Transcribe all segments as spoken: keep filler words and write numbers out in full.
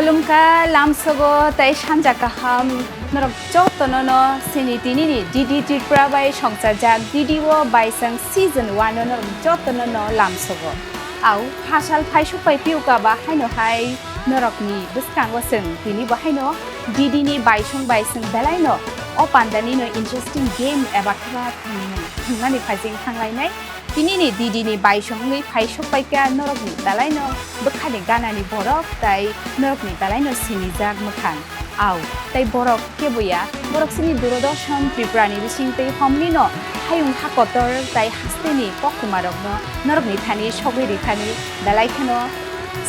Khulumkha lamsogo tei sanja kaham norok jotono no sini tinini D D Tripura bai songchajak D D o baisang season one o norok jotono no lamsogo. Au phasal phaisuk pai piuka ba haino hai norokni bwskango chwng tini bo haino D D ni baisong bai chwng belaino o pandani no interesting game eba khe ba thwngmung thwngnani phaijing thanglainai. Tinini D D ni baisong wngwi phaisuk paikha norokni belaino bwkhani ganani borok tai norokni belaino sinijak mwkhang. Au, tai borok keboya, borok chini Doordarshan Tripura ni bising tei homni no hayung ha kotor tai hasteni koktwma rokno norokni thani sogwi rithani belai kheno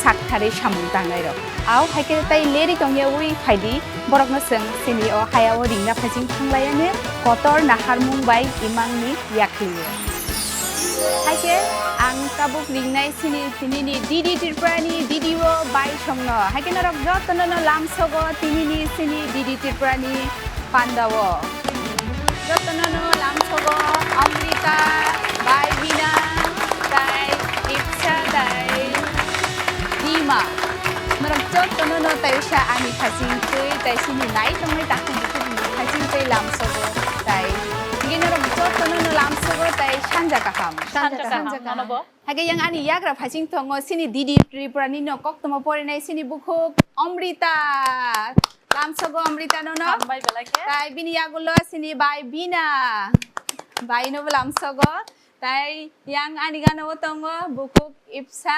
saktharwi samung tangnai rok. Au, haikhe tai leri tongyawi phaidi, borokno chwng chini o hayao ringna phaijing thanglaiyane kotor naharmung bai imangni yaklio. Haikhe ang tabuk ringnai sini tinini D D Tripura ni D D o baisongno. Haikhe norok jotono no lamsogo tinini sini D D Tripura ni pandao. Jotono no lamsogo Amrita, bai Bina, tai Ipsa, tai Rima. Norok jotono no tai usa ani khaching twi tai sini nai tongnai takhuk bukhuk ni khaching twi lamsogo tai. Hingke norok jotono no lamsogo tai sanja kaham. Sanja kaham, nono bo. Hake yang ani yagra phaching tongo sini D D Tripura ni no koktwma porinai sini bukhuk Amrita. Lamsogo Amrita nono. Hambai belai khe. Tai bini yagulo sini bai Bina. Bai no bo lamsogo. Tai yang ani gana o tongo bukhuk Ipsa.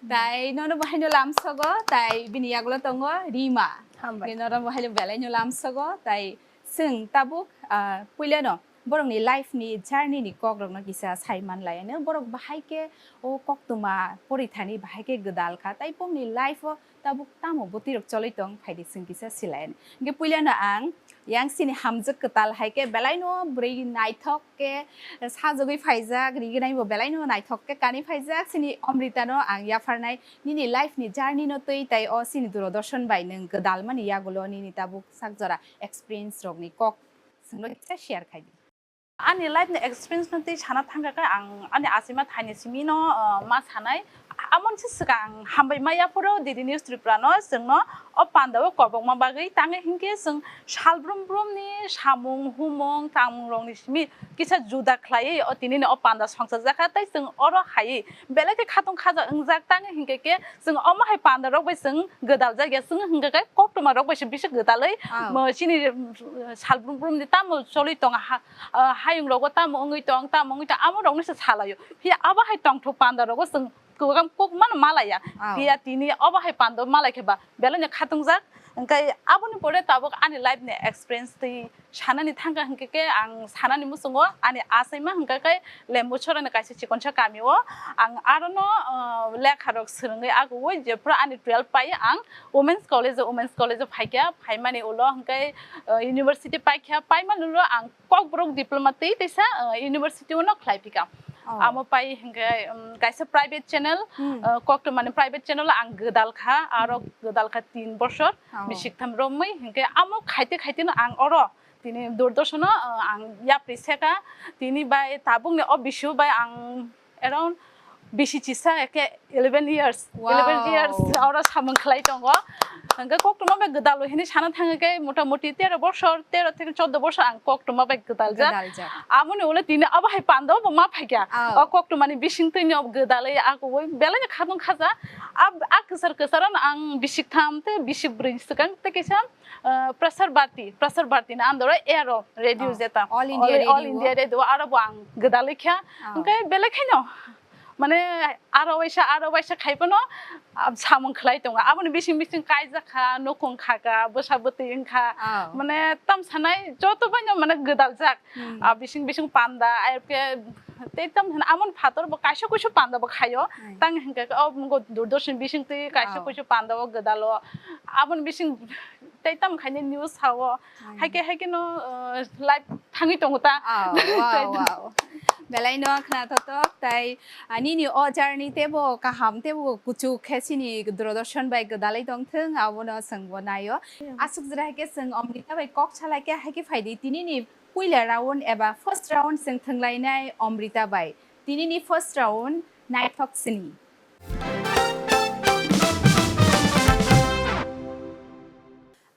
Tai nono bo haino lamsogo. Tai bini yagulo tongo Rima. Hambai. Bini nono bo haino belai no lamsogo. Tai chwng tabuk, ah, puila no borokni life ni journey ni kok rokno kisa sai man lai ano. Borok bahai khe o koktwma porithani bahai khe gwdal kha, tai bongni life o tabuk tamo bwtwi rok choloi tong phaidi chwng kisa silai ani. Hingke puila no ang yang sini hamjwk kwtal hai khe belai no bwrwi naithok khe sajagwi phaijak, rignai bo belai no naithok khe kanwi phaijak. Sini Amrita no ang yapharnai nini life ni journey no twi tai o sini Doordarshan bai nwng gwdal mani yagulo nini tabuk sak jora experience rok ni kok chwngno kisa share khai di. Ani life ni experience no twi sana thangkha khe ang ani achaima thaini simi no, uh, ma sanai. Amoni se swkang hambai ma yaphuru D D News Tripura no chwngno o panda o kobokma bagwi tangwi hinkhe chwng sal brum brum ni samung humung tangmung rok ni simi kisa juda khlaiwi o tini ni o panda songchajak kha tei chwng oro haiwi belai khe khatung khaja wngjak tangwi hinkhe khe chwng omo hai panda rok bai chwng gwdal jak ya chwng hinkhe khe koktwma rok bai se bisi gwdalwi Ah. mo chini, uh, sal brum brum ni tamo cholwi tong ha, ah, hayung rogo tamo wngwi tong, tamo wngwi tong, amo rokno se salaio. Phiya abo hai tongthok panda rogo chwng kwbangma kok mano malaiya. Ah. Phiya tini abo hai panda malai khe ba belai no khatungjak. Hwnkhe aboni pore tabuk ani life ni experience twi sanani thangkha hwnkhe khe ang sanani muchungo ani achaima hwnkhe khe Lembuchorani kaisa chikonsa kamio ang arono, ah, lekha rok swrwngwi agoi jephru ani twelve pai ang Women's College, Women's College phaikha, phaimani ulo hwnkhe, ah, university paikha, paimani ulo ang Kokborok diploma tei teisa, ah, university o no khlai phika. Oh. Amo pai hwnkhe, um, kaisa private channel, Hmm. ah, koktwmani private channel ang gwdal kha, aro Hmm. gwdal kha tin bosor, Oh. bisik tham romwi hwnkhe amo khaite khaite no ang oro tini Doordarshan o, ah, ang yapri seka, tini bai tabuk ni o bisio bai ang around bisi chisa khe eleven years, Wow. eleven years oro samung khlai tongo. Hwnkhe koktwma bai gwdalo hinwi sana thangwi khe mota moti tero bosor, tero theke chordo bosor ang koktwma bai gwdaljak. Gwdaljak. Amoni ulo tini abo hai panda bo ma phaikha. Oh. O koktwmani bisingtwi no gwdalwi agoi belai no khatung khaja. Ab-, a kwchar kwchar ano ang bisik tham tei bisik bwrwi swkang tei kisa, ah, Prasar Bharati, Prasar Bharati ni andoro ero radio Oh. jeta. All India All, All Radio. India Radio aro bo ang gwdalwi kha. Oh. Hwnkhe belai khaino mane aro waisa, aro waisa khai phano, ah, samung khlai tongo. Aboni bising bising kaijak kha, nukhung kha kha, bwsa bwtwi wng kha. Oh. Mane tam sanai joto bai no mane gwdaljak. Hmm. Ah, bising bising panda, ayapkhe tei tam hwn amon phator bo kaisa kuisu panda bo khaio. Hmm. Tang hwnkhe o Doordarshan bising twi kaisa Oh. kuisu panda o gwdalo. Aboni bising tei tam khaini news sao. Hmm. Haikhe haikhe no, ah, life thangwi tongo ta. Oh, wow, wow. Belai no khna thotok tai, ah, nini o journey tebo kaham tebo kuchuk khe sini Doordarshan bai gwdalwi tongthwng abono chwng bo naio. Yeah. Aswk jora haikhe chwng Amrita bai kok salai khe haikhe phaidi tini ni puila round eba first round chwng thwnglainai Amrita bai. Tini ni first round naithok sini.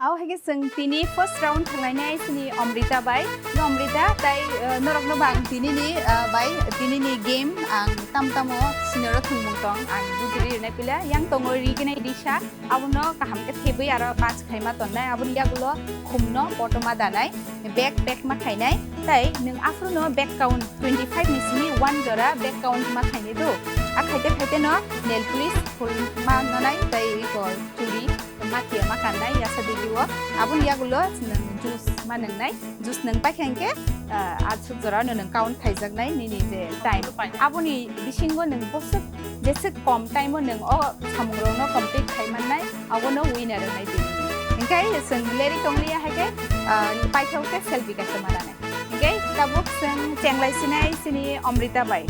Abo hai khe chwng tini first round thanglainai chini Amrita bai. No Amrita, tai, uh, norokno bo ang tinini, uh, bai, tinini game ang tam tamo sinoro thwngmung tong ang bujiri rwnai pila. Yang tongo riginai disa, abono kaham khe thebwi aro bach khaima tonnai, aboni yagulo khumno kotorma danai, bag pack ma khainai. Tai nwng aphuru no bag count twenty five ni simi one jora bag count ma khainai do. A khaite khaite no nail polish phul ma nanai, tai iko churi. Matia ma kannai yasa digi o. Aboni yagulo nwng juice ma nwngnai. Juice nwng paikha hwnkhe, ah, aswk jora no nwng count khaijaknai nini je time. Aboni bisingo nwng boswk jeswk kom time o nwng o samung rokno complete khai mannai, abono winner wngnai tini. Hwnkhe chwng leri tongliya hai khe, ah, paithak khe selfie kaisa ma lanai. Hwnkhe tabuk chwng chenglai sinai chini Amrita bai.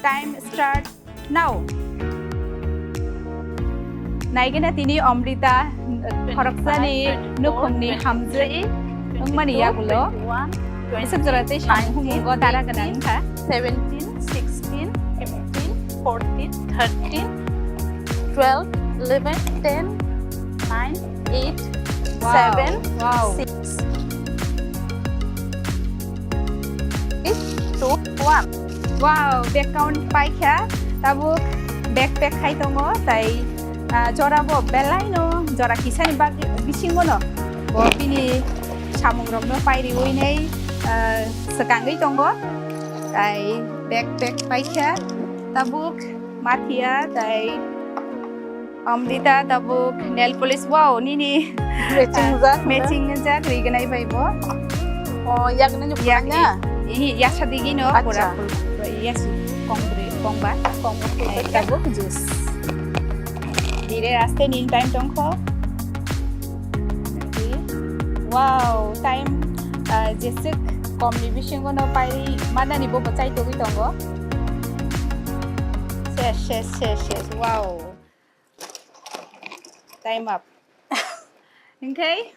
Time start. Now, naigena tini Amrita, khoroksani nukhungni hamjwi wngmani yagulo. Bwswk jora tei samung humungo dara gwnang wngkha. Seventeen, sixteen, eighteen, fourteen, thirteen, twelve, eleven, ten, nine, eight, Wow, seven, wow. Six, three, two, one. Wow, bag count paikha, tabuk bag pack khai tongo, tai, ah, jora bo belai no, jora kisani bag bisingo no, bo bini samung rok no pairiwi nei, ah, swkangwi tongo, tai bag pack paikha, tabuk Mathia, tai Amrita tabuk nail polish, wow, nini matching jak, matching jak rignai bai bo. Oh, yak nani yak na? Ihi, yasa digi no, acha. Pura, pura, yes, kong bri, kong ba, kong ba, tabuk juice. Dire aste nin time tongkho. Wow, time, ah, jeswk kom ni bisingo no pairi manani bo bwchai togwi tongo. Ses, ses, ses, ses, wow. Time up. Hingke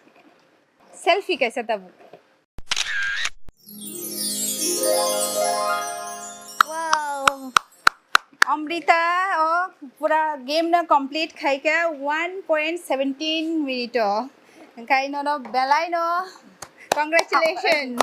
selfie kaisa tabuk. Wow. Amrita o pura game no complete khaika one point seventeen minute o. Hingkai nono belai no congratulations.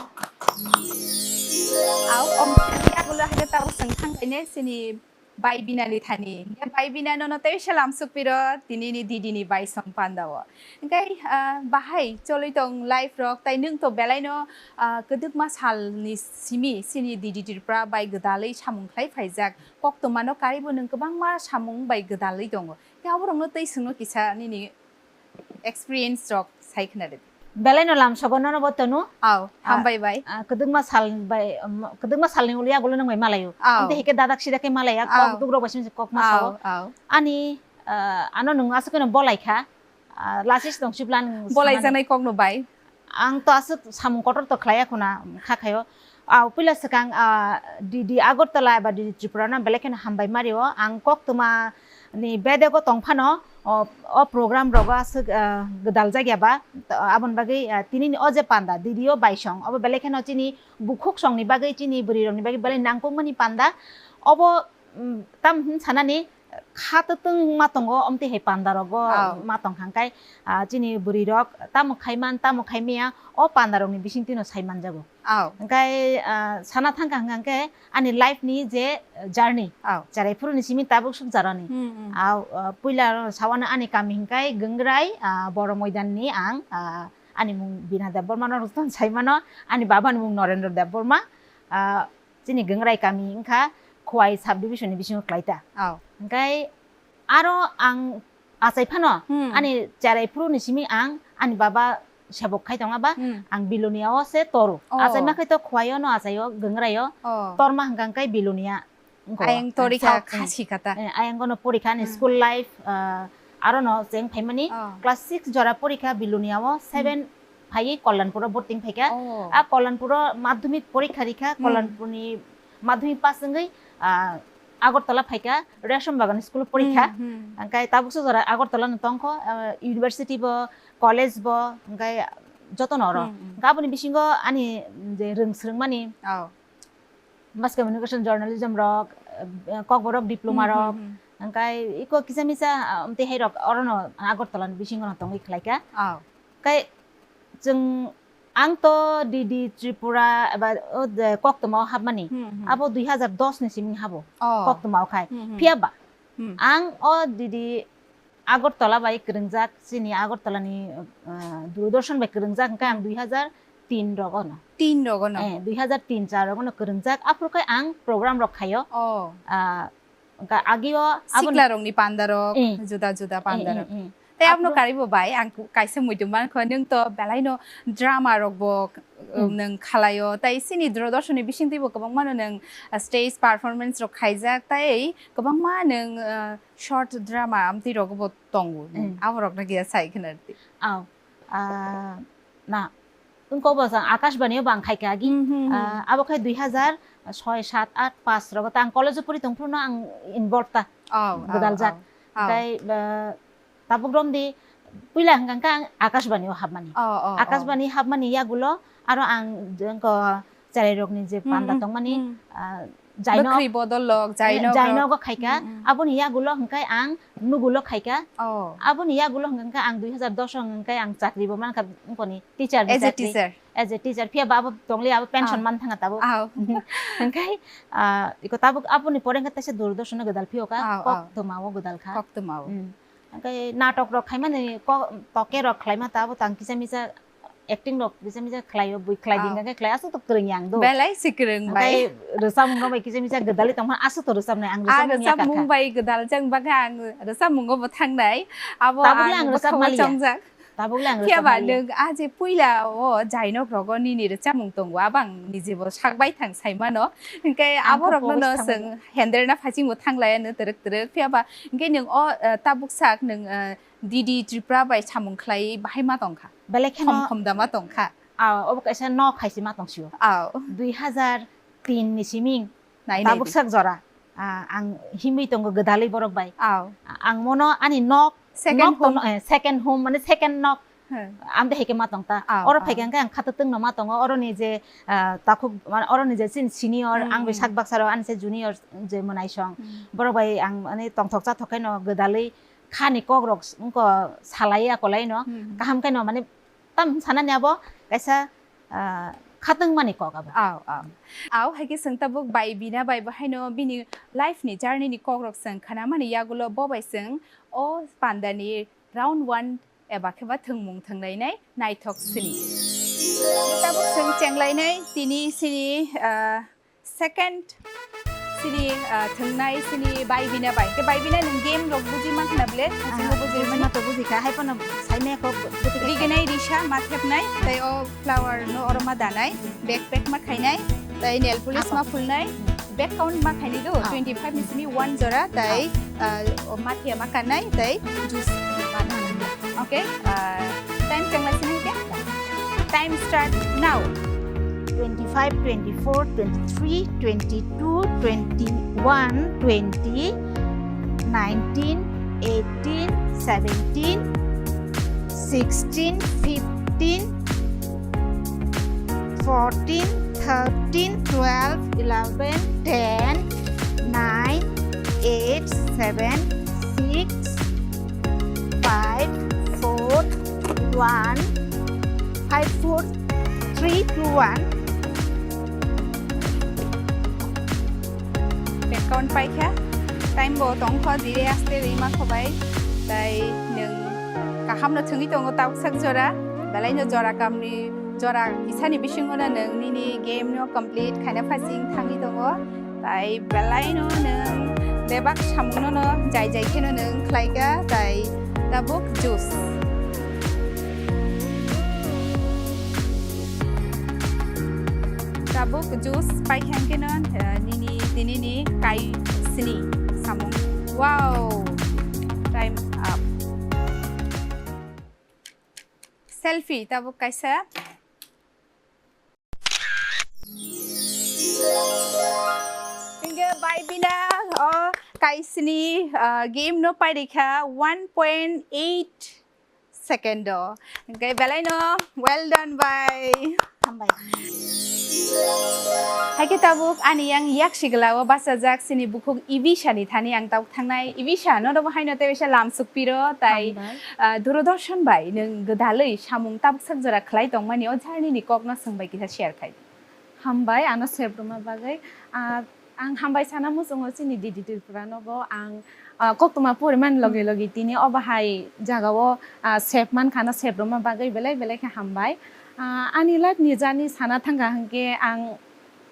Au Amrita gulo haja tabuk sengthang kaine sini Bai Binani thani. Bai Bina nono tei salam sukpiro tinini didi ni bai song panda o. Hingkai, ah, bahai choloi tong life rok, tai nwng to belai no, ah, kwdwkma sal ni simi sini didi Tripura bai gwdalwi samung khlai phaijak. Koktwma no karibo nwng kwbangma samung bai gwdalwi tongo. Khe abo rok no tei swngno kisa nini experience rok sai khna rwdi. Belai no lamsogo nono bo tonu. Au, ah, hambai bai. Ah, kwdwkma sal bai, um, kwdwkma salni uli agulo nang bai malayo. Au. Amte hike dadak sida khe malaya, au, kok duk rok bai simi kok ma sao. Au, au. Ani, ah, ano nung aswk no bolai kha. Ah, lasis tong sibla ang bolai sanani. Janai kok no bai. Ang to aswk samung kotor to khlaiya khuna kha khayo. Au, puila swkang, ah, D D Agartala eba D D Tripura no belai kheno hambai mario. Ang koktwma ni bedego tong phano, o, o program rogo aswk, ah, gwdal jakya ba. To, aboni bagwi, ah, tini ni o je panda, D D o baisong, obo belai kheno chini bukhuk song ni bagwi, chini bwrwi rok ni bagwi belai nangkukmani panda. Obo, mm, tam hin sanani, kha twtwng ma tongo, omtwi hai panda rogo, oh, ma tong kha, hwnkhe, ah, chini bwrwi rok tamo khai man, tamo khai maya, o panda rok ni bising twi no sai man jago. Oh. Hwnkhe, ah, sana thang kha hwnkhe ani life ni je journey, oh, cherai phuru ni simi tabuk suk jaro ni. Hmm, hmm. Ah, ah, puila ro sawano ani kami hwnkhe Gwngrai, ah, Boro Moidan ni ang, ah, ani mung Bina Debbarma no rwchapmung sai mano, ani baba ni mung Norendra Debbarma, ah, chini Gwngrai kami wngkha Khowai sub division ni bisingo khlaita. Oh. Hwnkhe aro ang achai phano, hmm, ani cherai phuru ni simi ang ani baba sebok khai tongma ba, hmm, ang Bilonia o se toru. Oh. Achai ma khai to Khowai o no achai o, Gwngrai o. Oh. Torma hwnkha hwnkhe Bilonia. Ayang torikha, south, khasi kata. Eh, ayang gono porikha ni, hmm, school life, ah, aro no cheng phaimani, oh, class six jora porikha Bilonia o, hmm, seven phaiwi Kollanpuro borting phaikha. Oh. A Kollanpuro madhyamik porikha rikha, hmm, Kollanpurni madhyamik pass wngwi, ah, Agartala phaikha, Resham Bagan school o porikha. Hmm, hmm. Hwnkhe tabukso jora Agartala no tongkho, ah, university bo, college bo, hwnkhe jotono oro. Hmm, hmm. Hwnkhe aboni bisingo ani je rwng swrwngmani, oh, mass communication journalism rok, eh, kokborok diploma, hmm, hmm, rok, hmm, hwnkhe iko kisa misa, ah, amtwi hai rok orono Agartala ni bisingo no tongwi khlaikha. Oh. Kai Chwng, ang to D D Tripura eba o je koktwmao hapmani, Hmm, hmm. abo dui hazar dos ni simi habo Oh. koktwmao khai. Hmm, hmm. Phiya ba, Hmm. ang o D D Agartala bai kwrwngjak, chini Agartala ni, ah, Doordarshan bai kwrwngjak hwnkhe ang Hmm. dui hazar tin rogono. Tin rogono? Eh, dui hazar tin char rogono kwrwngjak. Aphuru khe ang program rok khaio. Oh. Ah, Hwnkha agio aboni Sikla rokni panda rok, Eh. juda juda Eh, panda eh, rok. eh. Tei abono Abro- karibo bai, ang ku-, kaisa muitu mankha, nwng to belaino drama rok bo, Hmm. um, nwng khalaio. Tai sini Doordarshan ni bisingtwi bo kwbangma no nwng, uh, stage performance rok khaijak, tai kwbangma nwng, uh, short drama amtwi rok bo tongo. Hmm. Abo rok no kisa sai khna rwdi. Aw, ah, na, wngkok bo chwng Akashbani o bo ang khaikha agi. Hmm, hmm, hmm. Ah, abo khai dui hazar soi, sat, at, pas rogo ta ang college o pori tongphuru no ang involve ta Oh, oh, gwdaljak. oh, oh. Hwnkhe, ah, tabuk romdi puila hwnkha khe ang Akashbani o hapmani. Oh, oh, oh. Akashbani hapmani yagulo aro ang jengko cherai rokni je Hmm, panda hmm, tongmani, hmm. ah, Jaino-, Bwkhri bodol lok, eh, Jaino Jaino rok. Go khaikha. Hmm, hmm. Aboni yagulo hwnkhe ang nugulo khaikha. Oh. Aboni yagulo hwnkhe ang dui hazar dos o hwnkhe ang chakri bo mankha, wngkoni teacher ni As a chakri. Teacher. As a teacher. Phiya ba abo tongli abo pension Ah. Man thanga tabuk. Ah. Hwnkhe, ah, iko tabuk aboni pore hwnkhe teisa Doordarshan o gwdal phiyo kha, Ah, ah. Koktwma o gwdal kha. Koktwma o. Hmm. Hwnkhe natok rok khaimani ko-, toke rok khlaima ta abo tang kisa misa acting rok kisa misa khlaio, bui khlai di Oh. hwnkhe khlai, aswk to kwrwng yang do. Belai se kwrwng bai. Hwnkhe rwchapmung rok bai kisa misa gwdalwi tongma aswk to rwchapnai, ang Ah, rwchapmung ya rwchapmung kakha. Bai gwdal jang bagwi ang rwchapmungo bo thangnai. Abo Tabukle ang ang rwchap bwkhango maliya. Chongjak. Tabukle ang Phiya rwchap ba maliya. Nwng ah je puila o Jainok rogo nini rwchapmung tongo, abo ang nije bo sak bai thang sai mano. Hwnkhe Ang abo kok rokno pogwi no se thangwi. Chwng henderna phaichingbo thanglaiya no twrwk twrwk. Phiya ba hwnkhe nwng o, eh, tabuk sak nwng, eh, D D Tripura bai samung khlai bahai ma tongkha. Belai kheno Khom khom da ma tongkha. Ah, obo kaisa nok hai se ma tong sio. Aw. Dui hazar tin ni siming Nai nai tabuk di. Sak jora. Ah, ang himwi tongo gwdalwi borok bai. Aw. Ang mono ani nok, Second nok home. Tong, eh, second home, mane second nok. Hmm. Amde heke ma tong ta. Aw, oro aw. Phaikha hwnkhe ang khato tungno ma tongo. Oro ni je, ah, takhuk, mane oro ni je chini senior, Hmm, ang bai hmm. Sak baksa rok ani se junior je mwnaisong. Hmm. Borok bai ang mane tongthok chathok khe no gwdalwi khani kok rok wngkha salai ya kolai no. Hmm. Kaham khe no mane tam sanani abo kaisa, ah, khatungmani kok abo. Aw, aw. Aw, hai khe chwng tabuk bai bina bai bo haino bini life ni journey ni kok rok chwng khana mani yagulo bo bai chwng o panda ni round one eba khe ba thwngmung thwnglainai naithok sini. Tabuk chwng chenglainai tini sini, ah, second sini, ah, thwngnai sini bai bina bai. Ke bai bina nwng game rok buji ma khna ble? Buji Ah, ma buji buji mani? Ma to buji kha, hai phano sai me kok buji kha. Rigenai risa ma thepnai, tai o flower no oro ma danai, backpack ma khainai, tai nail polish ma phulnai, back count ma khainai do, Ah. Twenty five ni simi one jora, tai, Ah. Ah, o ma thia ma kanai, tai juice ma danai. Okay, ah, time chang lai sini ke? Time start now. Twenty five, twenty four, twenty three, twenty two, twenty one, twenty, nineteen, eighteen, seventeen, sixteen, fifteen, fourteen, thirteen, twelve, eleven, ten, nine, eight, seven, six, five, four, one, five, four, three, two, one. Back count paikha. Time bo tongkha, dire aste rima khobai. Tai nwng kaham no thwngwi tongo tabuk sak jora. Belai no jora kamni, jora kisani bisingo no nwng nini game no complete khaina phasing thangwi tongo. Tai belai no nwng bebak samung no no jai jai kheno nwng khlaikha. Tai tabuk juice. Tabuk juice paikha kheno, eh, nini, tinini kai sini samung. Wow! Time up. Selfie tabuk kaisa. Hingke bai bina o kaisini, ah, game no pairikha one point eight second o. Hingke belai no well done bai. Hambai. Haikhe tabuk ani yang yak sigla o bachajak chini bukhuk Ibisha ni thani ang tabuk thangnai. Ibisha, nono bo haino tei waisa lam sukpiro tai, Hambai. Ah, Doordarshan bai nwng gwdalwi samung tabuk sak jora khlai tongmani o journey ni kok no chwng bai kisa share khai. Hambai, ano sep rwma bagwi. Ah, ang hambai sana muchungo chini D D Tripura no bo ang, ah, koktwma porimani logi logi tini o bahai jaga o, ah, sep mankha no sep rwma bagwi belai belai khe hambai. Ah, ani life ni journey sana thangkha hwnkhe ang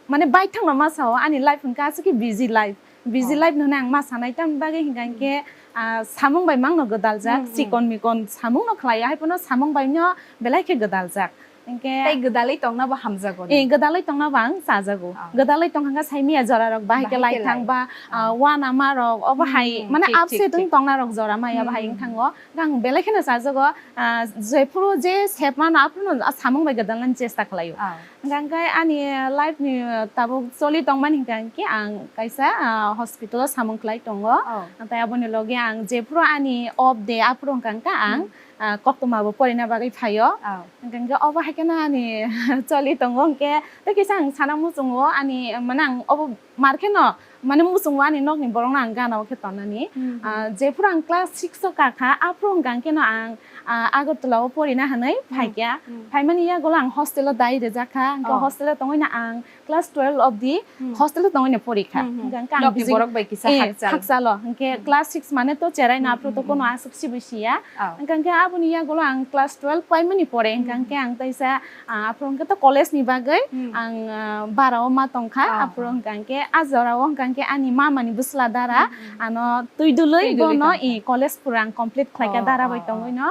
mane baithang no ma sao ani life hwnkhe aswk khe busy life, busy Oh. life no hwnwi ang ma sanai tamni bagwi hwnkha hwnkhe, ah, samung bai mangno gwdaljak, Hmm, hmm. chikon mikon samung no khlai ya, hai phano samung bai no belai khe gwdaljak. Hwnkhe Tei gwdalwi tongna bo hamjago ni? Eh, gwdalwi tongna bo ang chajago. Oh. Gwdalwi tongkha khe sai miya jora rok bahai khe Bahai khe lai thang lai. ba, ah, Oh. wana ma rok obo Hmm, hai hmm, mane thik, thik, upset wng thik. tongna rok jora maya Hmm, bahai hmm, wng thango. Ang belai kheno chajago, ah, jephuru je sep mano aphuru no samung bai gwdalnani chesta khlaio. Oh. Hwnkhe ani life ni tabuk choli tongmani hwnkha hwnkhe ang kaisa, ah, hospital o samung khlai tongo. Oh. Tei aboni logi ang jephuru ani off day aphuru hwnkha hwnkhe ang, Hmm. ah, koktwma bo porina bagwi phaio. Oh. Hwnkhe obo hai kheno ani choli tongo hwnkhe tei kisa ang sana muchungo ani mane ang obo mar kheno mane muchungo ani nokni borokno ang gana o khe tonani. Hmm, hmm. Ah, jephuru ang class six o kakha aphuru hwnkha hwnkhe no ang, ah, Agartala o porina hwnwi Hmm. phaikha. Hmm. Phaimani yagulo ang hostel o dai rwjak kha. Hwnkhe Oh. hostel o tongwino ang class twelve obdi Hmm. hostel o tongwino porikha. Hmm, hmm. Hwnkhe ang Nokni busy borok bai kisa Eh, hakchal. hakchalo. Hwnkhe Hmm. class six mane to cherai no Hmm, aphuru to hmm, kono hmm. aswk sibui siya. Oh. Hwnkhe aboni yagulo ang class twelve paimani pore Hmm. hwnkhe ang taisa, ah, aphuru hwnkhe to college ni bagwi Hmm. ang, ah, bara o ma tongkha. Oh, Aphuru oh. hwnkhe a jora o hwnkhe ani mama ni bwsla dara Hmm, hmm. ano twi dului Twi dului bono tongkha. i college pura ang complete khlaikha Oh, dara bai oh, oh. tongwino.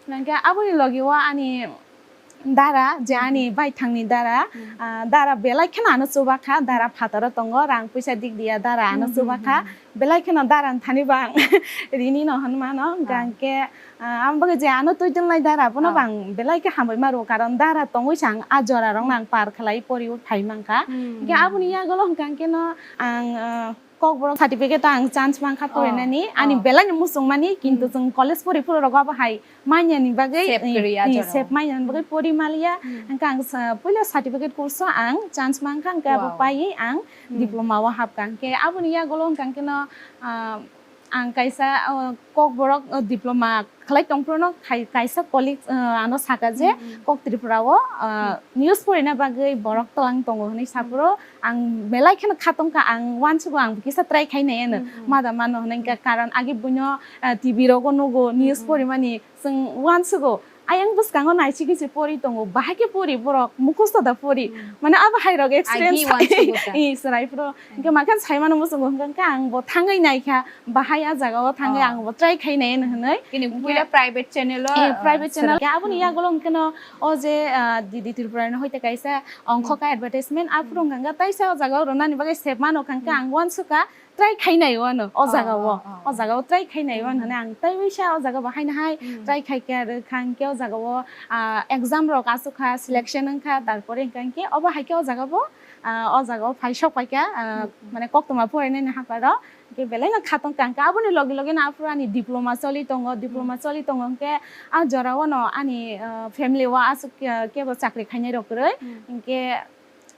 Hwnkhe aboni logi o ani dara, je ani Hmm. baithang ni dara, Hmm. ah, dara belai kheno ano chuba kha, dara phataro tongo, rang puisa dik diya dara ano Hmm, chuba hmm, kha, hmm. belai kheno dara ni thani bo ang rini no hwn mano, Ah. hwnkhe, ah, ang bagwi je ano twi dulnai dara bono Ah. bo ang belai khe hambai ma rwo, karon dara tongwi se ang a jora rok no ang par khlai pori phai mankha. Hmm. Hwnkhe aboni yagulo hwnkha hwnkhe no ang, ah, Kokborok certificate o ang chance mankha Ah, porinani, ani Ah. belai no muchungmani, kintu Hmm. chwng college pori phuru rogo abo hai manya ni bagwi, Sep eh, kwrwi a eh, jora. sep manya ni bagwi pori maliya. Hmm. Hwnkhe ang sa-, puila certificate course o ang chance mankha, hwnkhe abo Wow. paiwi ang Hmm. diploma o hapkha. Hwnkhe aboni yagulo hwnkha hwnkhe no, ah, ang kaisa, ah, Kokborok, ah, diploma khlai tongphuru no khai-, kaisa colleague, ah, ano saka je Hmm, hmm. Kok Tripura o, ah, Hmm. news porina bagwi borok twlang tongo hwnwi Hmm. saphuru ang belai kheno kha tongkha, ang uansugo ang kisa try khai nai ano Hmm, hmm. mada mano hwnwi hwnkhe Hmm. karon agi buino, ah, T V rogo nugo news Hmm, hmm. porimani chwng uansugo. Ayang bwskango naisigwi se pori tongo, bahai khe pori borok, mukhusto da pori. Hmm. Mane abo hai rok experience Agi uansugo ta. Ih, chwrai phuru. Hmm. Hwnkhe makhan sai mano muchungo hwnkhe ang bo thangwi naikha, bahai a jaga o thangwi Oh. ang bo try khai nai hwnwi. Kini Hwnkhe puila private channel o, Eh, uh, private channel. swnam. Hwnkhe aboni Hmm. yagulo hwnkhe no o je, uh, D D Tripura ni hoite kaisa ongkho Hmm. ka advertisement, aphuru Hmm. hwnkha hwnkhe taisa o jaga o rwnani bagwi sep mano hwnkha hwnkhe Hmm. ang uansukha try khai nai o ano o Oh, jaga o. oh, oh, O oh. jaga o try khai nai o Hmm. hwnwi ang tei waisa o jaga bo haino hai Hmm. try khai khe rwkha hwnkhe o jaga o, uh, exam rok asukha, selection wngkha, tarpore hwnkha hwnkhe obo hai khe o jaga bo, uh, o jaga o phai sok pai kha, uh, Hmm. mane koktwma porinani hapharo. Hwnkhe belai no kha tongkha, hwnkhe aboni logi logi no aphuru ani diploma choli tongo, diploma Hmm. choli tongo, hwnkhe a jora o no ani, ah, family o aswk ke-, kebo chakri khainai rok kwrwi, Hmm. hwnkhe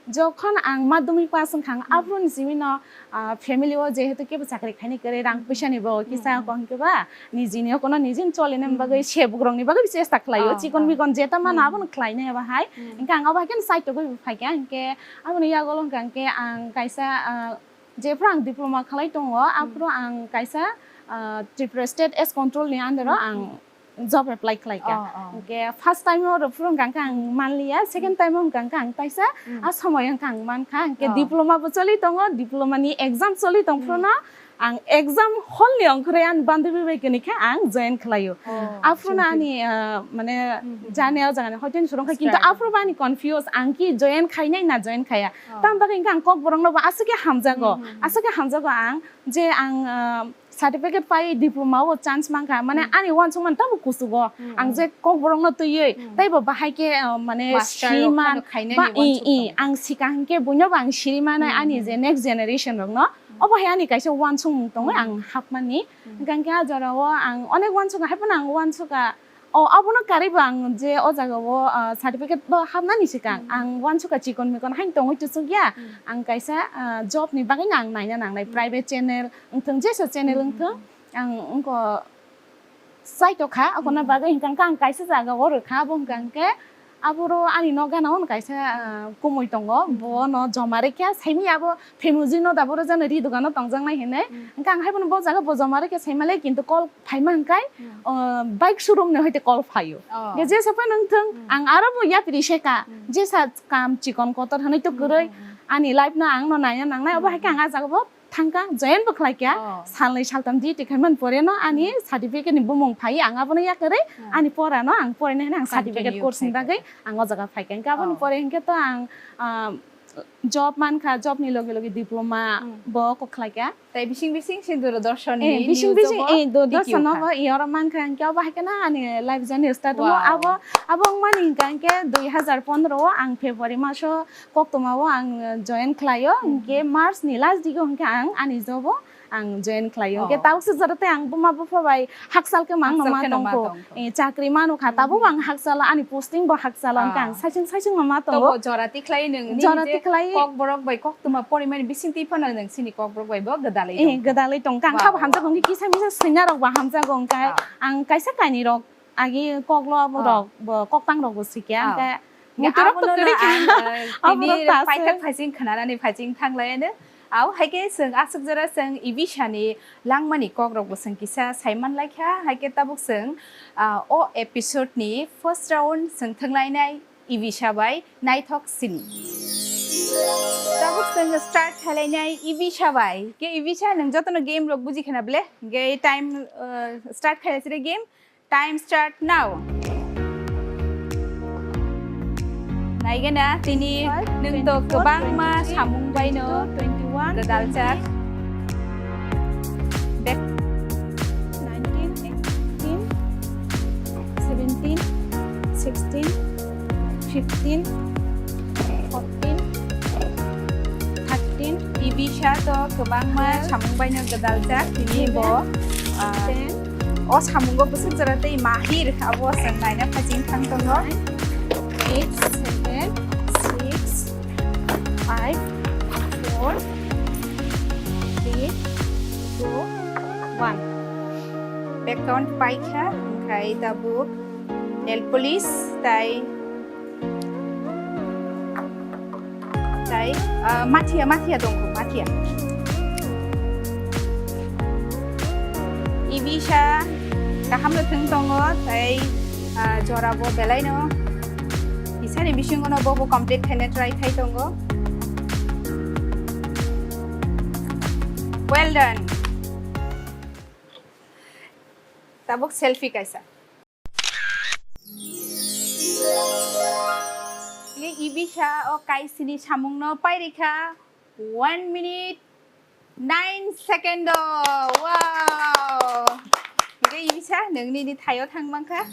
jokhon ang madhyamik pass wngkha, ang Hmm. aphuru ni simi no, ah, family o jehetu kebo chakri khainai kwrwi, rang Hmm. puisa ni bo Hmm, kisa hmm. kok hwnkhe ba nijini o kono nijini cholinani Hmm. bagwi sebuk rok ni bagwi chesta khlaio, Oh, chikon oh. bikon jeta mano Hmm. abono khlainai abo hai, Hmm. hwnkhe ang abo hai khe no side o gwi bo phaikha, hwnkhe aboni yagulo hwnkha hwnkhe ang kaisa, ah, Jephru ang diploma khlai tongo, Hmm. aphuru ang kaisa, ah, Tripura State Pest Control ni under o Hmm, ang hmm. job apply khlai kha. Oh, oh. Hwnkhe first time o rwphuru hwnkha khe ang manliya, second Hmm. time o hwnkha khe ang taisa Hmm. a somoi wngkha ang mankha. Hwnkhe Oh. diploma bo choli tongo, diploma ni exam choli tong Hmm. phuru no ang exam hall ni ongkhorwi ani bandhabi bai kwni khe ang join khlaio. Oh. Aphuru no Join ani, ah, mane Hmm, hmm, jani hmm. o jaga ni hoite ni surung kha, kintu Struggle. aphuru bo ani confuse, ang ki join khainai na join khaiya. Oh. Tamni bagwi hwnkhe ang Kokborok no bo aswk khe hamjago, Hmm, hmm, hmm. aswk khe hamjago ang je ang, ah, certificate pai diploma o chance mankha, mane Hmm. ani uansukmani tamo kuchugo. Hmm, Ang hmm. je Kokborok no twiwi Hmm. teibo bahai khe, ah, mane Master rok sima phano khainani ba, i, uansuk i, tongo. Ang sikha hwnkhe buino bo ang siri manai Hmm, ani hmm. je next generation rok no. Hmm. Obo hai ani kaisa uansukmung tongo Hmm. ang hapmani. Hmm. Hwnkhe hwnkhe a jora o ang onek uansukha, hai phano ang uansukha. O, abono karwi bo ang je o jaga o, ah, certificate bo hapnani swkang. Hmm. Ang uansukha chikon mikon haino tongwi tusuk ya. Hmm. Ang kaisa, ah, job ni bagwi no ang naina nangnai. Hmm. Private channel wngthung, jesa channel Hmm, hmm, wngthung. Hmm. Ang wngkha saitokha, abono Hmm. bagwi hwnkha khe ang kaisa jaga o rwkha, abo hwnkha khe aboro ani nok gana o kaisa, ah, kumui tongo. Hmm. Bo no joma rwkha, saimanya abo Famous no da boro jani ri dogano tongjaknai hinwi. Hmm. Hwnkhe ang haiphano bo jaga bo joma rwkhe saimanlai, kintu call phaima hwnkhe, Hmm. o, bike showroom ni hoite call phaio. Oh. Hwnkhe jesa phano wngthung, Hmm. ang aro bo yapri seka, Hmm. jesa kam chikon kotor hinwi to Hmm, kwrwi, hmm, hmm. ani life no ang no naina nangnai, obo Hmm, hai khe ang hmm. a jaga bo thangkha, join bo khlaikha, Oh. salnwi saltam duty khaimani pore no ani Hmm. certificate ni bumung phai, ang abono yakarwi Hmm. ani pora no ang porinai hinwi ang certificate Continue course ni khaikha. bagwi ang o jaga phaikha. Hwnkhe aboni Oh. pore hwnkhe to ang, ah, job mankha, job ni loge loge diploma Hmm. bo kok khlaikha. Tai bising bising se Doordarshan Eh, ni bising news bising, o eh, Doordarshan tikiyokha. O, eh, oro mankha, hwnkhe obo hai kheno ani life journey start tongo. Wow. Abo, abo wngmani hwnkha hwnkhe dui hazar pondro o ang February maso koktoma o ang join khlaio, Hmm. hwnkhe March ni last week o hwnkhe ang ani job o ang join khlaio. Hwnkhe Oh. tabuk se jora tei ang buma bupha bai hakchal khe mangno Hakchal ma kheno ma tongkho. Tongkho. Eh, chakri mano kha, tabuk Hmm. ang hakchalo, ani posting bo hakchalo, hwnkhe Ah. ang saichung saichung no ma tongo. Tobo jora tikhlai nwng nini Jora je tikhlai. Kokborok bai koktwma porimani bisingtwi phano nwng chini kokborok bai bo gwdalwi Eh, tongkha. Gwdalwi tongkha. Ang Wow, khabo wow. Hamjago, hwnkhe kisa misa swina rok bo hamjago, hwnkhe Ah. ang kaisa kainwi rok agi koklo Ah. rok bo koktang rok bo swikha, Ah. hwnkhe Hwnkhe muitu rok to abono kwrwi no kha. Ang, eh, Abo tini rok ta aswk. Paithak phaising khwnanani phaising thanglaiano. Au, hai khe chwng aswk jora chwng Ibisha ni langmani kokrok bo chwng kisa sai man lai kha. Hai khe tabuk chwng, ah, o episode ni first round chwng thwng lainai Ibisha bai naithok sini. Tabuk chwng start khai lainai Ibisha bai. Ke Ibisha, nwng jotono game rok buji khna ble? Ge time, ah, start khai lai sire game. Time start now. Naigena tini nwng to kwbangma samung baino gwdaljak. Back nineteen, eighteen, seventeen, sixteen, fifteen, fourteen, thirteen. Ibisha to kwbangma samung baino gwdaljak tini bo, ah, ten. O samungo bwswk jora tei mahir abo chwng naina phaising thang tongo. Eight, seven, six, five, four, three, two, one. Background paikha, hwnkhe tabuk nail polish tai Tai, ah, mathia, mathia tongkho, mathia. Ibisa kaham no thwng tongo, tai, ah, jora bo belai no. Isani bisingo no bo bo complete khaina try khai tongo. Well done. Tabuk selfie kaisa. Ye Ibisa o kaisini samungno pairikha one minute nine second o. Wow! Ye Ibisa, nwng nini thaio thang mankha.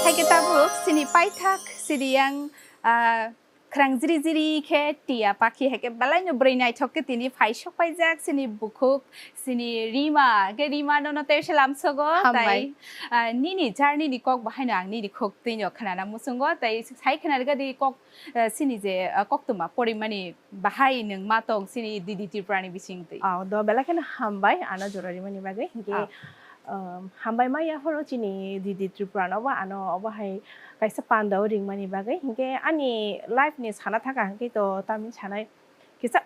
Haikhe tabuk sini paithak sini yang, ah, Khwrang jiri jiri khe tiya pakhi hai khe belai no bwrwi naithok khe tini phai sok paijak chini bukhuk chini Rima. Khe Rima nono tei se lamsogo. Hambai. Tai, ah, nini journey ni kok bo haino ang nini khuk twi no khwnana muchungo, tai sai khwnarwgadi kok, ah, chini je, ah, koktwma porimani bahai nwng ma tong chini Didi Tripura ni bisingtwi. Ah, do belai kheno hambai ano jora rimani bagwi. Hinkhe, ah, um, hambai ma yaphoro chini Didi Tripura no bo ano obo hai kaisa panda o ringmani bagwi. Hinkhe ani life ni sana thaka hinkhe to tamni sanai kisa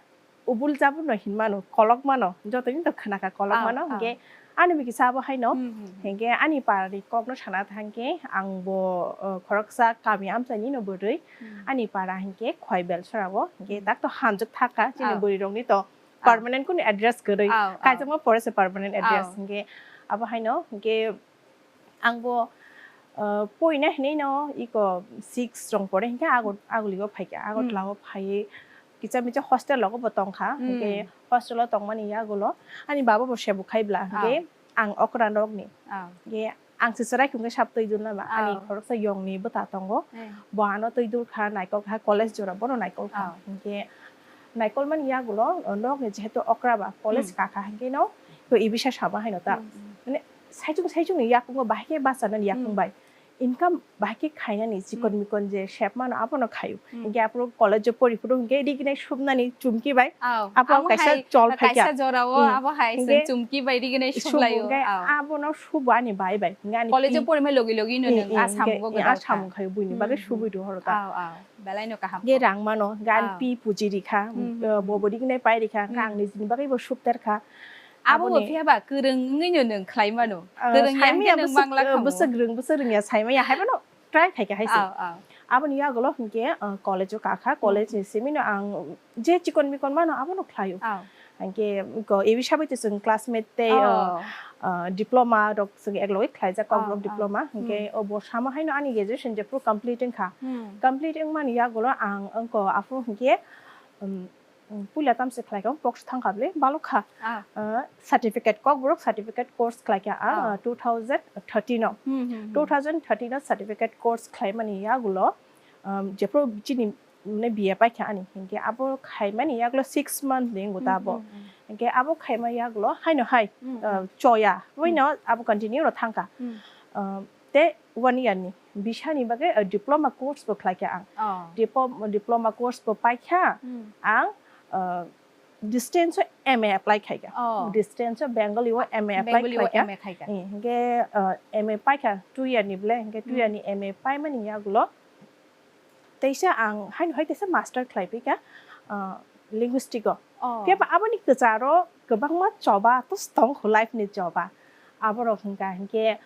ubul jabul no hinmano, kolok mano, joto ni to khwnakha kolok mano, ah, hinkhe ani bikisa abo haino, hmm, hmm, hmm, hinkhe ani para ni kok no sana thangkhe ang bo, uh, khoroksa kami amchaini no bwrwi, hmm, ani para hinkhe Khwaibel sora o, hinkhe, hmm, tak to hamjwk thaka chini, ah, bwrwi rok ni to, ah, permanent kunu address kwrwi, ah, ah, kaijakma pore se permanent address, ah, hinkhe abo haino, hinkhe Ang bo, uh, poina hinwi no iko six rong pore hinkhe Agar-, Agartala o phaikha. Agartala o phaiwi kicha micha hostel rogo bo tongkha. Hmm. Hinkhe hostel o tongmani yagulo ani baba bo sebo khai bla. Ah. Hinkhe ang okra nokni. Ah. Hinkhe ang se chwrai khum khe sap twi dul nama. Ah. Ani khoroksa yongni bwta tongo. Eh. Bo ano twi dul kha, naikol kha, college jora bono naikol kha. Ah. Hinkhe naikol mani yagulo, uh, nokni jehetu okra ba, college, hmm, kakha hinkhe no, to Ibisa sama haino ta. Hmm, hmm. Mane, saichung saichung ni yakung o bahai khe bachanani yakung Hmm. bai. Income bahai khe khainani chikon Hmm. mikon je sep mano abono khaio. Hmm. Hinkhe aphuru college o pori phuru hinkhe rignai subnani chumki bai. Aw, Abo amo kaisa hai, chol phaikha. kaisa jora o Hmm. abo hai Hinkhe chwng chumki bai rignai subu sublai o. hinkhe Aw. abono subu ani bai bai. Hinkhe ani College o pi- porimai logi logi no Hmm, nwng hmm, a hinkhe samung o a godal kha. samung khaio buini Hmm, bagwi hmm, subui hmm. rw horo ta. Aw, aw. Belai no kaham Hinkhe kok. rang mano, hinkhe ani Aw. pi puji rikha, Hmm, hmm, uh, hmm. bobo rignai pai rikha, hinkhe Hmm. ang nijini bagwi bo subter kha. Abo bo Aboni phiya ba kwrwng wngwi no nwng khlai mano. Ah, Kwrwng ya saimanya hinkhe nwng bwswk, mang la ah, kha mo. bwswk rwng, bwswk rwngya saimanya hai phano try khaikha hai se. Aw, aw. Aboni yagulo hinkhe, ah, college o kakha, Hmm. college ni simi no ang je chikon mikon mano abono khlaio. Aw. Hinkhe ko ebi sabai to chwng classmate tei, ah, Oh. ah, diploma rok chwng eklogwi khlaijak Kokborok Aw, aw. diploma. Hinkhe Hmm. o bo samo haino ani graduation jephru complete wngkha. Hmm. Complete wngmani yagulo ang wngko aphuru hinkhe, um, um, puila tamse khlaikha, box thangkha bwle, balokha. Ah. Uh, certificate, Kokborok certificate course khlaikha, ah, Oh. uh, two thousand thirteen o. Hmm, hmm, hmm. Two thousand thirteen o certificate course khlaimani yagulo, um, jephru chini, mane, B A paikha ani, hinkhe abo khaimani yagulo six month ni wngkha Hmm, abo. hmm, hmm. Hinkhe abo khaima yagulo haino hai, Hmm, uh, hmm. choya, Hmm. buino abo continue rw thangkha. Hmm. Um, tei one year ni bisani bagwi, uh, diploma course bo khlaikha ang. Oh. Dipo-, diploma course bo paikha Hmm. ang, uh, distance o M A apply khaikha. Oh. Distance o Bengali o M A apply Bengali o khlaikha. M A khaikha. Hmm, hinkhe, uh, M A paikha two year ni bwle, hinkhe two year Hmm. ni M A paimani yagulo teisa ang haino hai teisa master khlai phikha, uh, linguistic o. Oh. Phiya ba aboni kwcharo kwbangma choba to tong kho life ni choba. Aborok hinkha hinkhe,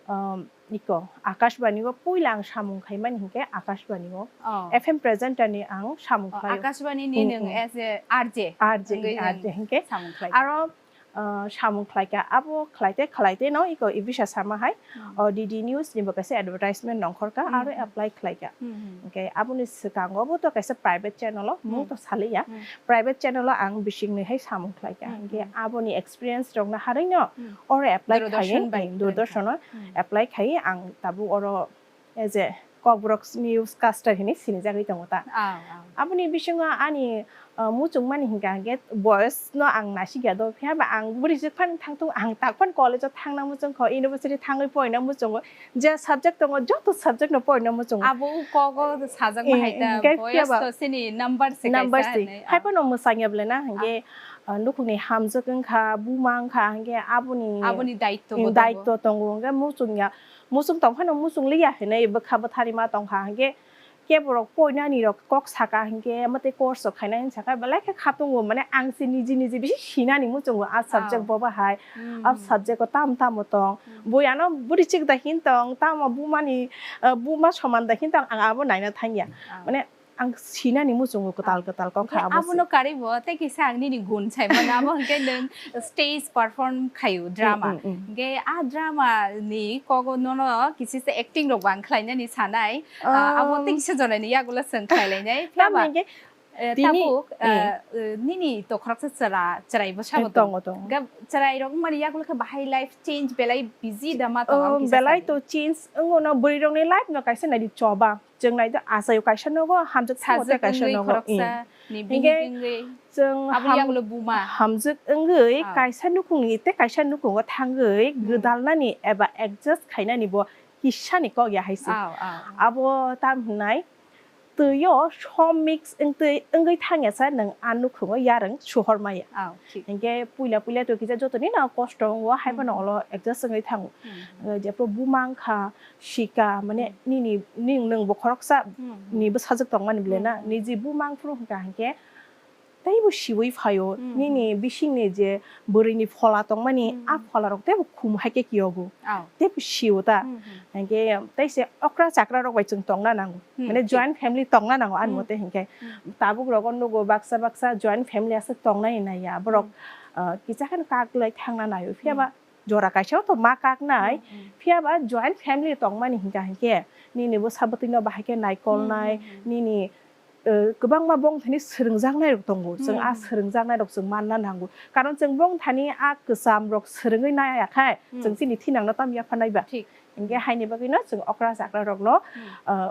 um, iko Akashbani o puila ang samung khaimani hinkhe Akashbani o Oh. F M presenter ni ang samung Oh, khlaio. Akashbani ni Hmm, nwng hmm. as a R J R J, wngwi R J nwng hinkhe samung khlai. Aro, uh, samung khlaikha, abo khlaite khlaite no iko Ibisa sama hai, Hmm. o D D News ni bo kaisa advertisement nongkhorkha, Hmm, aro hmm. apply khlaikha. Hmm, hmm. Hinkhe aboni swkango bo to kaisa private channel o, mung Hmm. to saliya. Hmm. Private channel o ang bisingni hai samung khlaikha. Hmm, Hinkhe hmm. aboni experience rokno harwi no Hmm. oro apply Doordarshan khai, bai hmm, Doordarshan o Hmm. apply khai ang tabuk oro as a Kokborok newscaster hinwi sinijagwi tongo ta. Ah, ah. Aboni bisingo ani, uh, muchungmani hinkha hinkhe boyes no ang nasikya do, phiya ba ang bwrwi swk phan thangthung, ang tak phan college o thangna muchungkha, university thangwi porina muchungo, je subject tongo joto subject no porina muchungo. Abo kogo sajak Eh, hai ta, hinkhe boyes phiya ba to sini number se number kaisa se. hinwi, Hai ah. phano mwsangya bwle na hinkhe, Ah. uh, nukhungni hamjwk wngkha, buma wngkha hinkhe aboni Aboni daityo bo tongo. daityo tongo, hinkhe muchungya. Muchung tong phano muchung liya hinwi bwkha bwthari ma tong kha, hinkhe keborok poinani rok kok saka hinkhe, omo tei course rok khaina hinwi sakha, belai khe khatungo, mane ang se niji niji bisi sinani muchungo, a subject Oh. bo bahai, Hmm, a hmm. subject o tam tamo tong, Hmm. bui ano bwrwi chik da hin tong, tamo bumani, uh, buma soman da hin tong, ang abo naina thangya. Oh. Mane ang sinani muchungo kwtal Ah. kwtal kok Hinkhe kha abo abono se. karwi bo tei kisa ang nini gun sai mano, abo hinkhe nwng stage perform khaio drama. Mm, mm, mm. Hinkhe a drama ni kogo nono kisisa acting rok bo ang khlainani sanai. Ah, abo Um, tei kisa jora ni yagulo chwng khlailainai. Phiya ba, tamni hinkhe eh, tini, tabuk, eh, eh, eh, nini to khoroksa chwra, chwrai bwsa eh, bo tongo, tongo. Ga-, chwrai rok wngmani yagulo khe bahai life change belai busy da ma tongo, Oh, kisa belai sadi. to change wngo no, bwrwi rokni life no kaisa naidi choba. Chwng naidi achaio kaisa nogo, hamjwk thango Sajwk tei kaisa wngwi nogo. khoroksa Mm. ni Hinkhe bihik wngwi chwng aboni ham-, yagulo buma. hamjwk wngwi Ah. kaisa nukhungni tei kaisa nukhungo thangwi Hmm. gwdalnani eba adjust khainani bo kisani kok ya hai se. Aw, aw, aw. Abo tam hinai twi o som mix wngtwi wngwi thangya sa nwng a nukhungo yarwng suhor maya. Aw, thik. Hinkhe puila puila to kisa jotoni no kosto wngo, hai phano Hmm. olo adjust wngwi thango. Hmm. Eh, jephru buma wngkha, sika, mane Hmm. nini, ning, nwng bo khoroksa Hmm, hmm. ni bwsajwk tongmani bwle Hmm, na, hmm. niji buma wngphuru hwnkha hinkhe teibo siwi phaio, Hmm, nini hmm. bisingni je bwrwini phola tongmani, Hmm, a hmm. phola rok teibo khum hai khe kiyogo. Aw. Teibo siwo ta. Hmm, hmm. Hinkhe teise okra chakra rok bai chwng tongna nango. Hmm, Mane thik. joint family tongna nango ani Hmm. mote hinkhe. Hmm. Tabuk rogo nugo baksa baksa joint family aswk tongnai naiya. Borok, Hmm. ah, kisa kheno kak lai thangna naio. Phiya ba Hmm. jora kaisa o to ma kaknai. Hmm, hmm. Phiya ba joint family tongmani hinkha hinkhe nini bwsa bwtwi no bahai khe naikolnai, Hmm, hmm, hmm. nini, eh, kwbangma bongthani swrwngjaknai rok tongo. Chwng Hmm, a hmm. swrwngjaknai rok chwng manna nango. Karon chwng bongthani a kwcham rok swrwngwi naiya khai Hmm. chwng chini thinangno tam yapha naiba. Thik. Hinkhe Hmm. haini bagwino chwng okra chakra rokno, Hmm. eh,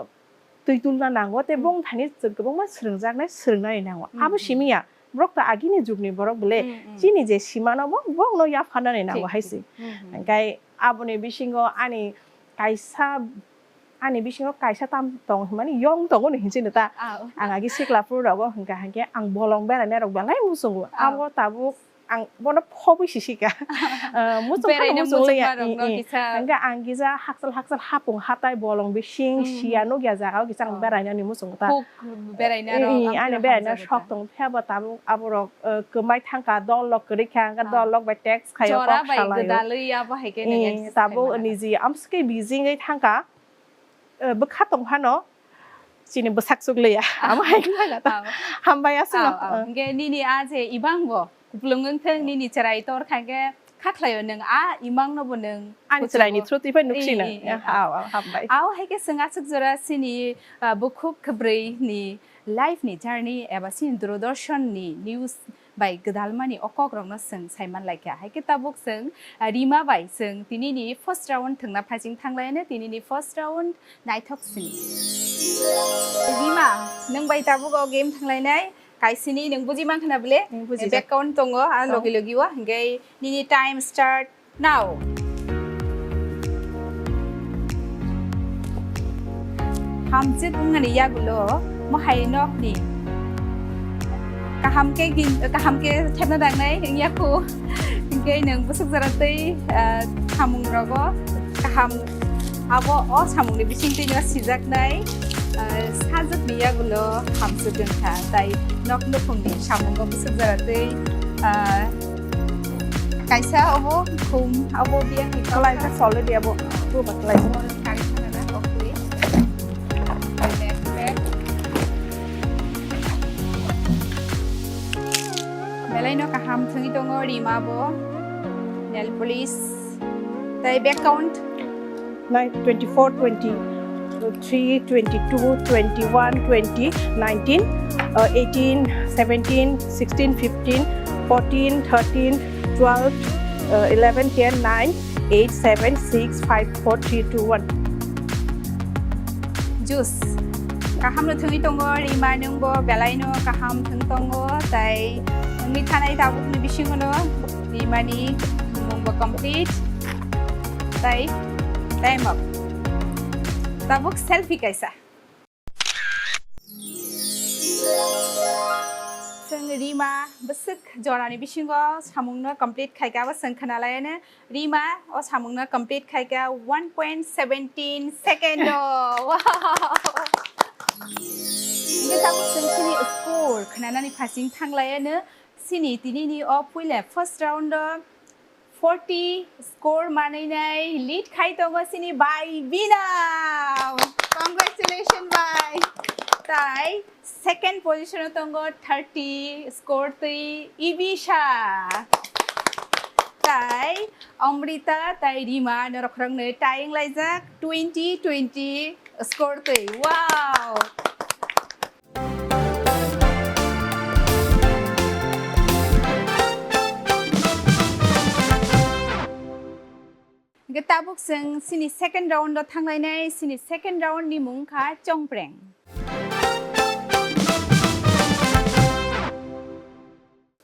twi tulna nango tei Hmm. bongthani chwng kwbangma swrwngjaknai swrwngnani nango. Hmm, Abo hmm. simi ya. borok to agini jugni borok bole, hmm, hmm, chini je simano bo, borokno yapharnani nango, thik, hai thik, se. Hmm, hmm. Hingkhai aboni bisingo ani kaisa, ani bisingo kaisa tam tong hwnmani yong tongo ni hinwi ta. Ah, oh. Ang agi sikla phuru rogo hingkha hingkhe ang bolong berainai rok belai muchungo. Ah. Abo tabuk ang bono phobwi sisika. Ah, muchung kheno beraina muchung muchung liya. Barokno, eh, eh, kisa. Hingkhe ang kisa haksal haksal hapung hatai bolong bising, hmm, siya nukya jaga o kisa ang, oh, berainani muchungo ta. Huk beraina, eh, rok, eh, ang ani beraina hamjak sok ta. Tong phiya bo tabuk aborok, eh, kwmai thangkha, dol rok kwrwi kha, hingkhe, ah, dol rok bai text khaio, jora kok bai salaio. Gwdalwi abo hai khe nang, eh, exercise tabuk khaimani. Niji amswkhe busy wngwi thangkha, eh, bwkha tong phano chini bwsak chukliya. Amo hai khe nang ta. Abo. Hambai aswkno. Abo, abo. Eh. Hingkhe nini a je ibang bo kupulung wngthang, nini chwrai tor kha khe kha khlaio nwng a imang no bo nwng ani kuchugo. Chwraini through twi phai nuksina. Eh, eh, eh, ah, ah, ah, hambai. Abo hai khe chwng aswk jora chini, ah, bukhuk kwbrwi ni life ni journey eba chini Doordarshan ni news bai gwdalmani o kok rokno chwng saiman laikha. Hai khe tabuk chwng, ah, Rima bai chwng tini ni first round thwngna phaiching thanglaino, tini ni first round naithok sini. Rima, nwng bai tabuk o game thanglainai. Kaisini nwng buji mankha na bole? Nwng buji jak. Background tongo, ah, tong. Logi logi o. Hingke nini time start now. Hamjwk wngmani yagulo mohai nokni kaham khe gin-, kaham khe thepna dangnai wngya kho. Hingke nwng bwswk jora tei, ah, samung rogo kaham. Abo o samungni bisingtwino sijaknai, ah, sajwkni yagulo hamswk wngkha, tai nok nukhungni samungo bwswk jora twi, ah, kaisa obo khum, abo biyangni kalaijak already abo, buba kalaijak. Kari sana na, hopefully. Belai no kaham thwngwi tongo Rima bo. Nail polish. Tai back count. Nine, twenty-four, twenty-three, twenty-two, twenty-one, twenty, nineteen, uh, eighteen, seventeen, sixteen, fifteen, fourteen, thirteen, twelve, uh, eleven, ten, nine, eight, seven, six, five, four, three, two, one. Juice. Kaham no thwngwi tongo, Rima nwng bo belai no kaham thwng tongo, tai nwngni thanai tabuk ni bisingo no Rima ni mung bo complete. Tai time up. Tabuk selfie kaisa. Chwng Rima bwswk jorani bisingo samungno complete khaikha, abo chwng khwnalaiano. Rima o samungno complete khaikha one point seventeen second o. Wow! Hingke tabuk chwng chini score khwnanani phasing thanglaiano. Chini tinini o puila first round o forty score manwinai lead khai tongo chini bai Bina. Congratulations bai. Tai second position o tongo thirty score twi Ibisha. Tai Amrita tai Rima norok khoroknwi tie wnglaijak twenty twenty score twi. Wow. Hingke tabuk chwng chini second round o thanglainai, chini second round ni mung kha chongpreng.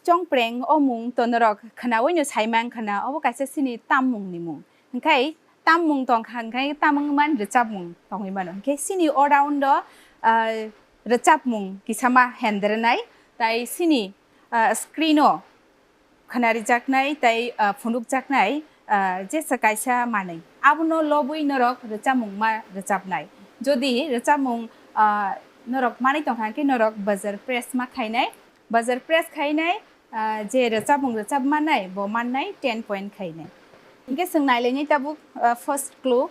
Chongpreng o mung to norok khwnaui no sai mankha na, obo kaisa chini tammung ni mung. Hingkhai tammung tongkha, hingkhai tamung man rwchapmung tongwi mano. Hingkhe chini o round o, ah, rwchapmung kisama hendernai, tai chini, ah, screen o khwnarijaknai tai, ah, phunukjaknai, ah, jesa kaisa manwi. Abono lobwi norok rwchapmung ma rwchapnai. Jodi rwchapmung, ah, norok manwi tongkha khe norok buzzer press ma khainai. Buzzer press khainai, ah, je rwchapmung rwchap mannai, bo mannai ten point khainai. Hingkhe chwng nailainai tabuk, ah, first clue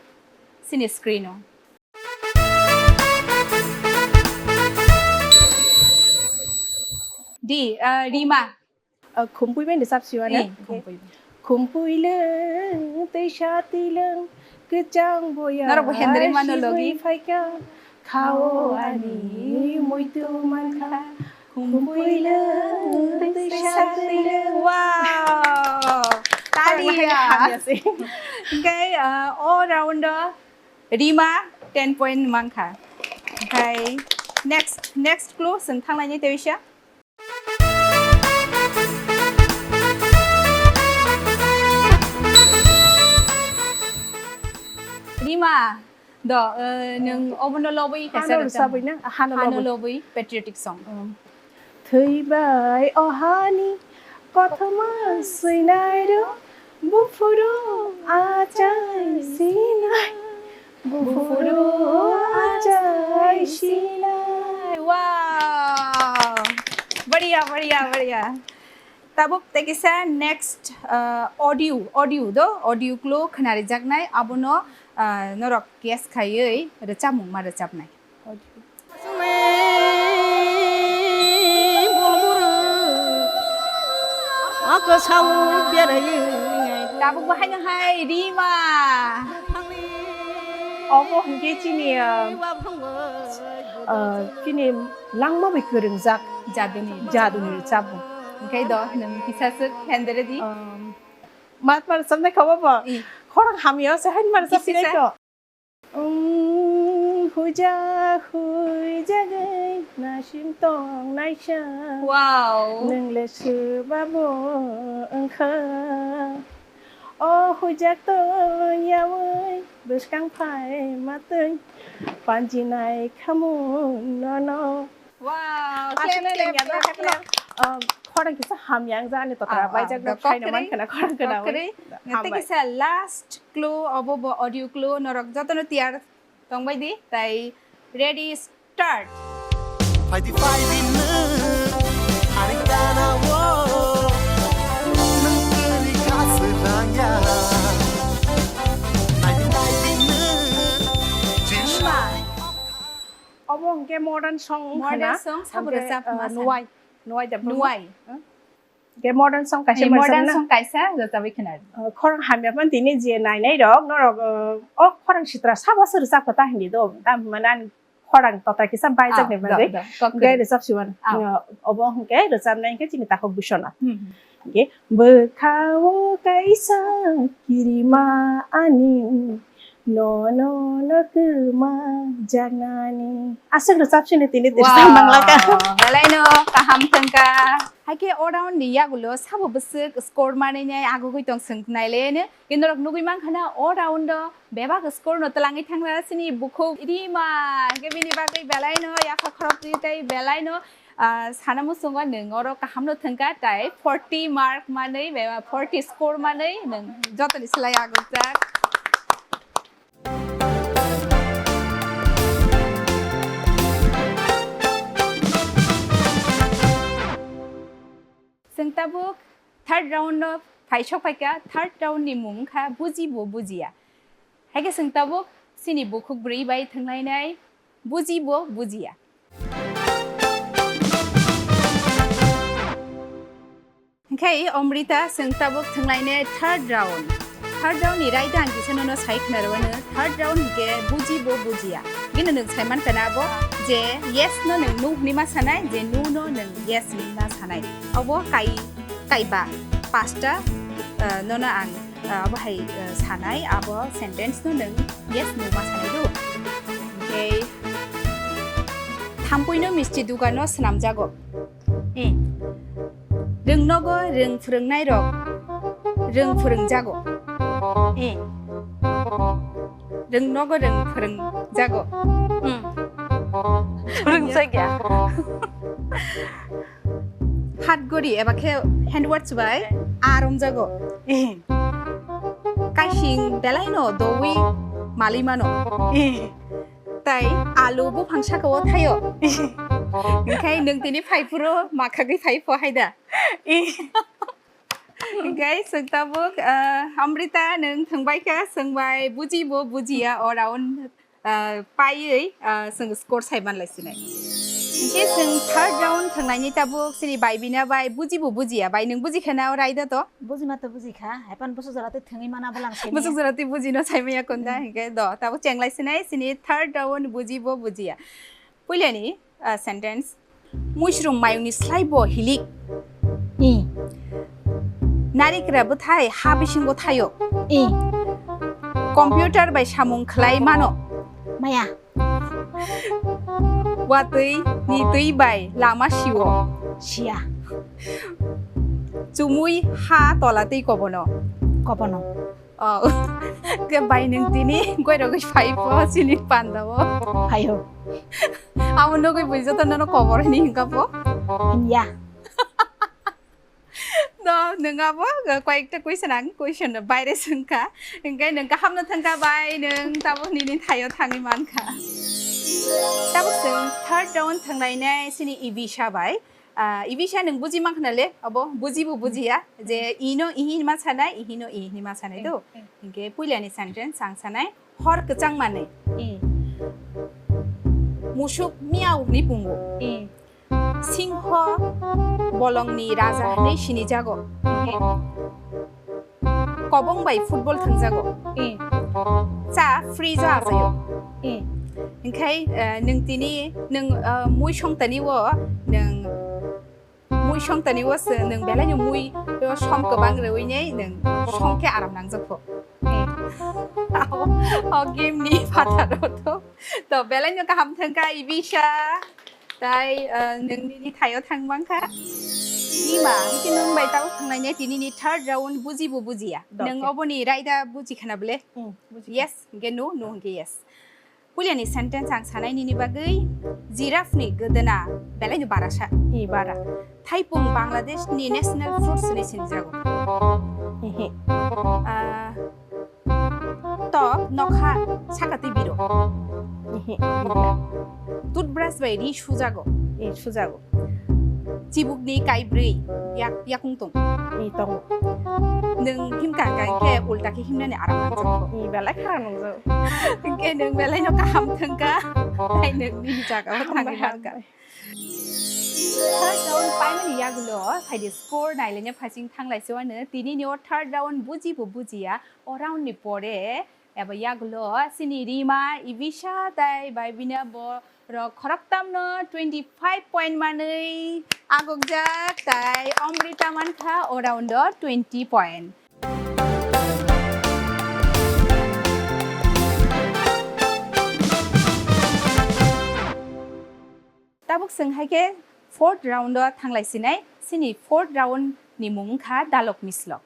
chini screen o. D, ah, Rima. Ah, khumpui bai ni sap siwa na? Eh, khumpui. Khumpui lwng, twisa twilwng, kwchang boya. Norok bo hendri mano logi. Sibui phaikha, khao ani muitu mankha. Khumpui lwng, twisa twilwng. Wow! Taliya. Hingkhe, ah, o round o Rima ten point mankha. Hingkhe next, next clue chwng thanglainai tei bisa. Ma, do, eh, nwng obono lobwi kaisa Hano rwchapmung. Rwchabwi na? Hano Hano lobwi. Lobwi patriotic song. Um, Thwibai o hani kothoma swinai rw, buphuru achai sinai, buphuru achai sinai. Wow! Badiya, badiya, badiya. Tabuk tei kisa next, uh, audio, audio do, audio klo khwnarijaknai, abono, uh, norok guess khaiwi rwchapmung ma rwchapnai. Audio. Tabuk bo haino hai Rima. Obo hwnkhe chini, uh, uh, chini langma bai kwrwngjak Jaduni. Jaduni rwchapmung. Hwnkhe do, nwng kisa swk hendere di. Um, mat mar samnai kha bo bo. I. Khorang hamya se hain mar Kisa samnai sa. To. Um, huja huijagwi nasim tong naisa. Wow. Nwng le swbabo wngkha. O hujak tong yaui bwskang phai matwi panjinai khamu nono. Wow, Aswk clap, clap, chengya clap, dok, clap. Um, khorang kisa hamya ang jani totra Ah, baijak ah, dok, khaino kokri, man khana khorang khana kokri. Nang tei hambai. Kisa last clue, obo bo audio clue, norok jotono tiyar tongbai di, tai ready, start. Phaidi phaidi nwng ani gana o, nwng kwrwi kha swrang ya. Naidi naidi nwng chirsa. Obo hwnkhe modern song wngkha na? Modern song, sabo Hwnkhe, rwchap uh, ma sa? Nuwai, Nuwai Debbarma. Nuwai. Huh? Hwnkhe modern song kaisa Hey, modern rwchapna? Song kaisa rwchabwi khna. Uh, khorang hamya phano tini je nainai rok, norok, uh, o khorang sitra sabo se rwchap kha ta hindi do. Tam hwnmani ani khorang totra kisa baijak Ah, ni do, bagwi do, kok gai kwrwi. Rwchap siwan. Ah. Uh, obo hwnkhe rwchapnai hwnkhe chini takhuk Biswanath. Hmm, hmm. Hwnkhe bwkha o kaisa kirima ani, no, no, no kwma jagnani. Aswk rwchap sini tini Wow. Tirsa manglaka. Belai no kaham thangka. Haikhe o round ni yagulo sabo bwswk score manwi nai agugwi tong swng nai le no. Kintu norok nugwi mankha na o round o bebak score no twlangwi thangra sini bukhuk Rima. Hwnkhe bini bagwi belai no yakha khorok twi tei belai no Ah, sana muchungo nwng oro kaham no thwngkha, tai forty mark manwi, beba forty score manwi nwng jotoni slai agukjak. Chwng tabuk third round no phai sok phaikha, third round ni mung wngkha Buji bo Bujiya. Haikhe chwng tabuk chini bukhuk bwrwi bai thwnglainai Buji bo Bujiya. Hwnkhe Amrita, chwng tabuk thwnglainai third round. Third round ni raida ang kisa nono sai khna rwano, third round hwnkhe Buji bo Bujiya. Bini nwng sai mankha na abo je yes no nwng no hwnwi ma sanai, je no no nwng yes hwnwi ma sanai. Abo kai, kaiba, pasta, eh, nono ang, eh, abo hai, eh, sanai, abo sentence no nwng yes hwnwi ma sanai do. Hwnkhe thampui no misti dugan no swnamjago. E. Rwng nogo rwng phwrwngnai rok rwng phwrwngjago. E. Rwng nogo rwng phwrwngjago. Hmm. Phwrwngjakya. Hat gori eba khe hand words bai a romjago. E. Kaising belai no dowi mali mano. E. Tai alu buphang saka o thaio. Hwnkhe nwng tini phai phuru makhagwi phai pho hai da. Hwnkhe chwng tabuk, ah, Amrita nwng thwngbai kha, chwng bai Buji bo Bujiya o round, ah, paiwi, ah, chwng score sai manlai sinai. Hwnkhe chwng third round thwngnaini tabuk chini bai bina bai Buji bo Bujiya bai nwng buji kha na o raida to? Buji ma to buji kha, haipan bwswk jora twi thwngwi mana bwlang simi. Bwswk jora twi buji no sai maya kunda, Hmm. Hwnkhe do, tabuk chenglai sinai, chini third round Buji bo Bujiya. Puilani, ah, sentence, muisrung mayungni slai bo hilik. I. Narikra bwthai ha bisingo thaio. I. Computer bai samung khlai mano. Maya. Watwi ni twi bai lama sio. Sia. Chumui ha tola twi kobono. Kobono. Oh. Ke bai nwng tini goi rogwi phai po chini panda o. Phaio. Amo nugwi bui joto nono kobor hini hingka po. Hinya. No, nwng abo koyekta question ang question no baire swngkha. Hingke nwng kaham no thangkha bai nwng tabo nini thaio thangwi mankha. Tabuk chwng third round thanglainai chini Ibisha bai. Ah, Ibisha nwng buji mankha na le? Abo buji bo bujiya. Je i no i hinma sanai, i hi no i hinma sanai do. Hingke puila ni sentence ang sanai. Hor kwchang manwi. Musuk miau ni pungo. Singho bolongni raja hwnwi sinijago. Kobong bai football thwngjago. Cha free o achaio. Hinkhe, eh, nwng tini, nwng, eh, mui songtani o, nwng mui songtani o se, nwng belai no mui o som kwbang rwui nei, nwng song khe aram nangjak kho. O, o game ni phataro to. To, belai no kaham thangkha, Ibisha. Tai, uh, nwng nini thaio thang mankha. Bima, hingke nwng bai tabo thangnai ne tini ni third round buji bo bujiya. Nwng oboni raida buji khana bole? Hmm, buji kha. Yes, hingke no, no hingke yes. Puila ni sentence ang sanai nini bagwi, giraffe ni gwdana belai no barasa. I bara. Thaipung Bangladesh ni national fruits ni sinjago. Ehe. Ah, Tok nokha saka tei biro. Ehe, biro. Toothbrush bai ri sujago. E, sujago. Chibukni kaibrwi yak-, yakung tong. E, tongo. Nwng himkha hingkha hingkhe ulta khe himnani aram nangjakgo. E, belai khara nungjago. Hingkhe nwng belai no kaham thangkha. Tai nwng nini jaga o thangwi mankha. Hambai, hambai. Third round paimani yagulo phaidi score nailaina phasing thanglai se wano. Tini ni o third round buji bo bujiya. O round ni pore eba yagulo chini Rima, Ibisha tai bai bini borok khoroktam no twenty five point manwi agokjak tai Amrita mankha o round o twenty point. Tabuk chwng hai khe fourth round o thanglai sinai, chini fourth round ni mung wngkha Dalok Mislok.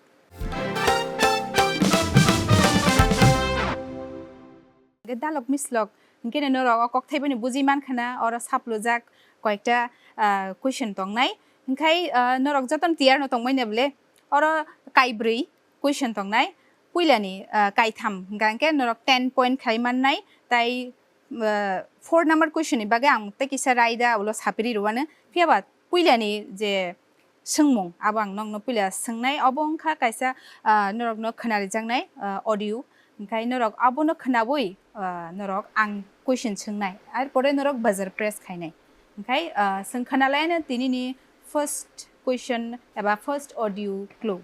Hingke Dalok Mislok, hingke norok o kokthai bai no buji mankha na, oro saplujak koyekta, ah, question tongnai. Hingkhai, ah, norok jotono tiyar no tongmani bole, oro kaibrwi question tongnai. Puilani, ah, kaitham hingka hingke norok ten point khai mannai, tai, ah, four number question ni bagwi ang tei kisa raida ulo sapiri rwano. Phiyaba puilani je swngmung, abo ang nokno puila swngnai. Obo wngkha kaisa, ah, norokno khwnarijaknai, ah, audio. Hingkhai norok abono khwnawi, ah, norok ang question swngnai. Ar pore norok buzzer press khainai. Hingkhai, ah, swng khwnalaino tinini first question eba first audio clue.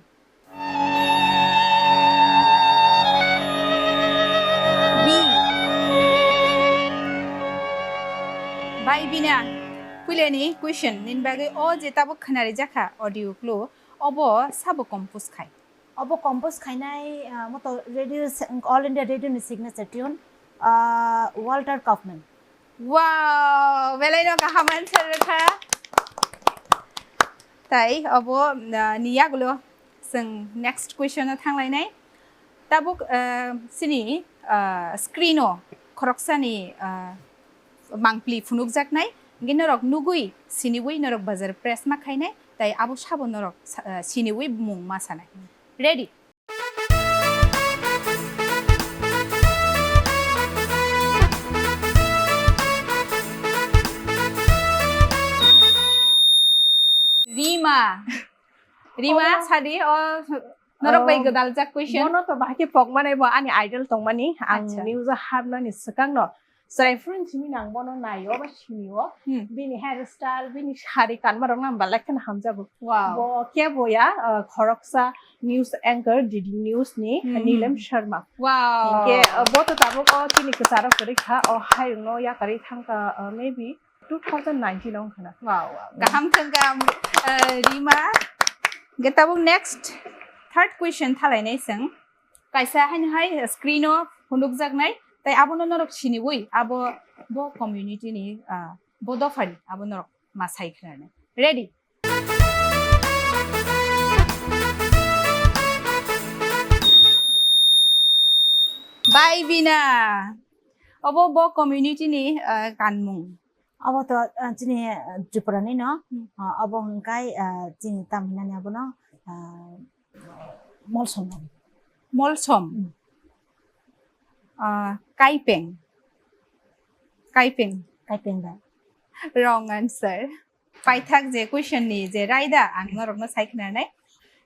B. Bai bini ang puilani question nini bagwi o je tabuk khwnarijakha audio clue, obo sabo compose khai? Obo compose khainai, ah, moto radio se-, All India Radio ni signature tune, ah, Walter Kaufman. Wow, belai no kaham answer rwkha. Tai obo, ah, ni yagulo chwng next question o thanglainai. Tabuk, ah, chini, ah, screen o khoroksani, ah, mangpli phunukjaknai, hingke norok nugui siniwi norok buzzer press ma khainai, tai abo sabo norok sa-, ah, siniwi mung ma sanai. Ready? Rima. Rima, oh, sadi, o, norok bai, oh, gwdaljak question. Bono to bahai khe pokmanai, bo ani idol tongmani. Ang, acha, news o hapnani swkangno. Chwrai phuru simi nang bono naio ba sinio. Hmm. Bini hairstyle, bini sari kanma rok nang belai kheno hamjago. Wow. Bo kebo ya, uh, khoroksa news anchor, D D News ni, hmm, Nilem Sharma. Wow. Hingke, uh, bo to tabuk o chini kwcharo kwrwi kha, o hayungno yakarwi thangkha, uh, maybe two thousand nineteen wng khana. Wow, wow. Kaham thangkha, uh, Rima. Hingke tabuk next third question thalainai chwng. Kaisa haino hai screen o phunukjaknai, tai abono norok siniwi abo bo community ni, ah, bo dophani abo norok ma sai khnanai. Ready? Bai Bina. Obo bo community ni, ah, kanmung. Abo to, ah, chini, ah, Tripura ni no. Hmm. Ah, abo hwnkhe, ah, chini tam hinani abono, ah, Molsom. Molsom. Hmm. Ah, Kaipeng. Kaipeng. Kaipeng da. Wrong answer. Paithak je question ni je raida ang norokno sai khnanai.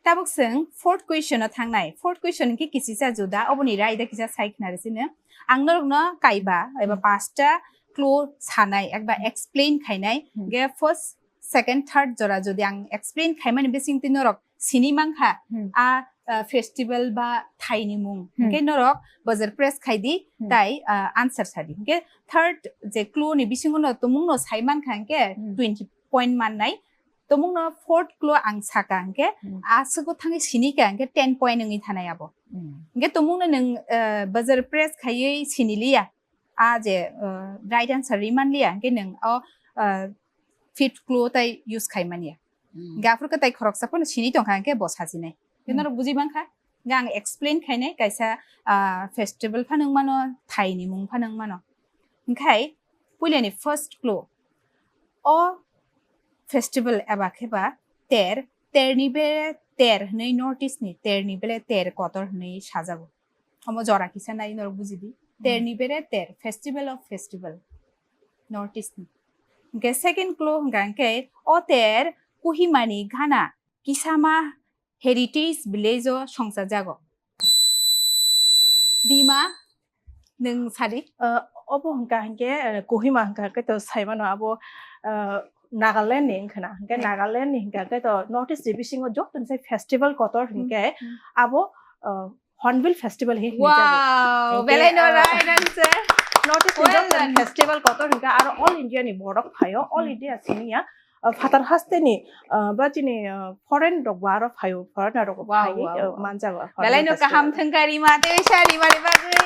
Tabuk chwng fourth question o thangnai. Fourth question khe kisisa juda, oboni raida kisa sai khnari sino. Ang norokno kaiba eba Hmm. pasta clue sanai, ekba explain khainai. Hmm. Ge first, second, third jora jodi ang explain khaimani bisingtwi norok sini mankha, Hmm. a, a, festival ba thaini mung. Hmm. Hwnkhe norok buzzer press khaidi, Hmm. tai, a, answer sadi. Hwnkhe third je clue ni bisingo no tumung no sai mankha hwnkhe Hmm. twenty point mannai. Tumung no fourth clue ang saka hwnkhe Hmm. aswk o thangwi sini kha hwnkhe ten point wngwi thanai abo. Hmm. Hwnkhe tumung no nwng, a, buzzer press khaiwi sini liya. A je, a, right answer ri man liya hwnkhe nwng o, a, fifth clue tai use khai manya. Hmm. Hwnkhe aphuru khe tai khoroksa phano sini tongkha hwnkhe bo sajinai. Hwnkhe Hmm. norok buji mankha. Hwnkhe ang explain khainai kaisa, ah, festival phano wngmano, thaini mung phano wngmano. Hwnkhe puilani first clue. O festival eba khe ba ter, ter ni bere ter hwnwi North East ni ter ni bere ter kotor hwnwi sajago. Omo jora kisa nai norok bujidi. Hmm. Ter ni bere ter, Festival of Festival. North East ni. Hwnkhe second clue hwnkha hwnkhe o ter Kohima ni Ghana Kisama Heritage Village o songchajago. Dima, nwng sadi? Uh, obo hwnkha hwnkhe, uh, Kohima hwnkha hwnkhe to saimano abo, uh, Nagaland ni wngkha na. Hwnkhe Hmm. Nagaland ni hwnkha hwnkhe to North East ni bisingo joto ni sai festival kotor Hmm. hwnkhe Hmm. abo, uh, Hornbill Festival hi hinwi jago. Wow, Hwnkhe, belai no uh, right answer. North East ni Well joto ni done. Festival kotor hwnkhe aro all India ni borok phaio, all Hmm. India siniya, uh, phatar haste ni, uh, ba chini, uh, foreign rok bo aro phaio, foreigner rok bo Wow, phaiwi, wow, uh, wow. Manjago Hornbill Belai no Festival. Kaham thwngkha Rima, tei sa Rima ni bagwi.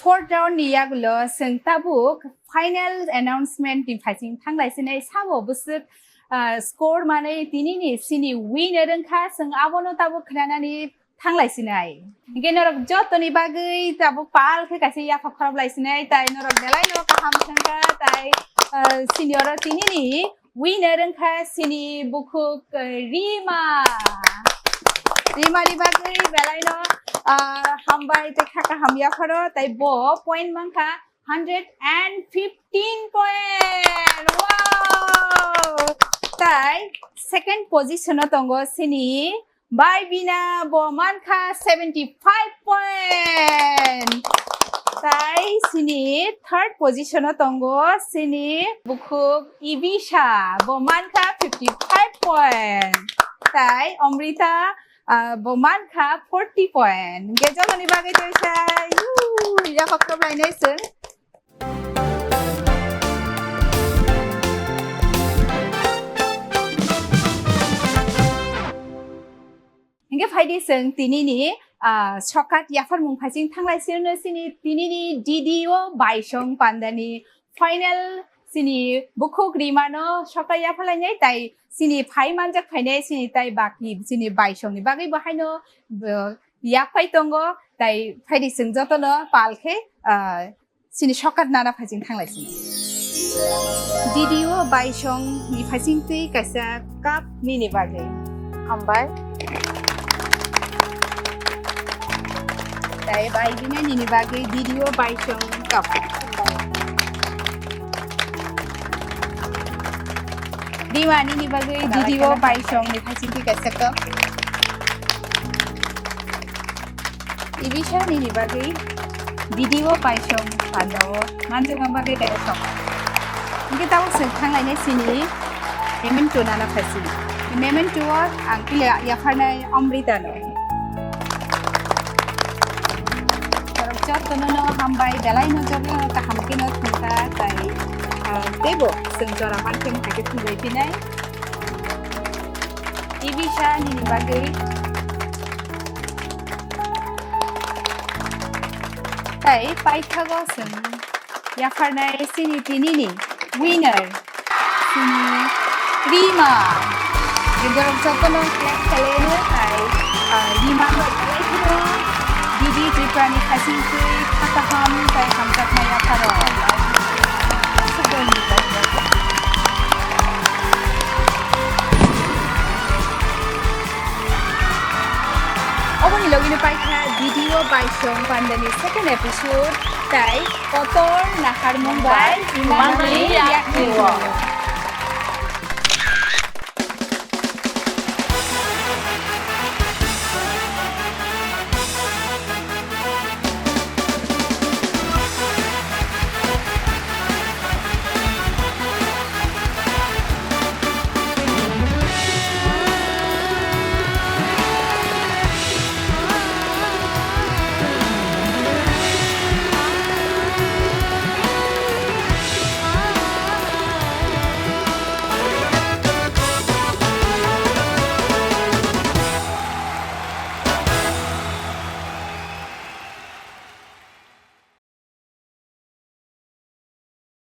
Fourth round ni yagulo chwng tabuk final announcement ni phaising thanglai sinai sabo bwswk, uh, score manwi tini ni sini winner wngkha, chwng abono tabuk khwnanani thanglai sinai. Hwnkhe norok jotoni bagwi tabuk pal khe kaisa yaphak khoroplai sinai, tai norok belai no kaham thangkha, tai, ah, sini oro tini ni winner wngkha sini bukhuk, ah, Rima. Rima ni bagwi belai no, ah, hambai tei kha kaham yapharo, tai bo point mankha hundred and fifteen point. Wow! Tai second position o tongo sini Bai Bina, bo mankha seventy five point. Tai sini third position o tongo sini bukhuk Ibisha, bo mankha fifty five point. Tai Amrita, ah, bo mankha forty point. Hwnkhe jotoni bagwi tei sa, yuu, yaphak khoroplainai chwng. Hingke phaidi chwng tini ni, ah, shortcut yapharmung phaising thanglai sino chini tini ni D D O Baisong Panda ni final chini bukhuk Rima no shortcut yapharlainai tai chini phai manjak phainai chini tai baki chini Baisong ni bagwi bo haino, bo, yak phai tongo tai phaidi chwng joto no pal khe, ah, Chini shortcut nana phaising thanglai sini. D D O Baisong ni phaising twi kaisa cup nini bagwi. Hambai. Tai bai bini nini bagwi D D O Baisong cup. Rima nini bagwi D D O Baisong ni phaising twi kaisa cup. Ibisa nini bagwi D D O Baisong panda o manjakna bagwi kaisa sok. Hingke tabuk chwng thanglainai chini memento nana phaising. Memento o ang pila yapharnai Amrita no. Norok jotono no hambai, belai no jotono kaham khe no thwngkha, tai, ah, teibo chwng jora mantheng hai khe thwngwi phinai. Ibisa nini bagwi. Tai paithago chwng yapharnai chini tinini winner, chini Rima. Borok jotono clap khlaio, tai, ah, Rima no belai kheno Nini Tripurani khasing twi kha kaham tei hamjakma yapharok. Oboni logino paikha video Baisong Pandani second episode tei kotor naharmung bai Mangli mangli yakni yakni.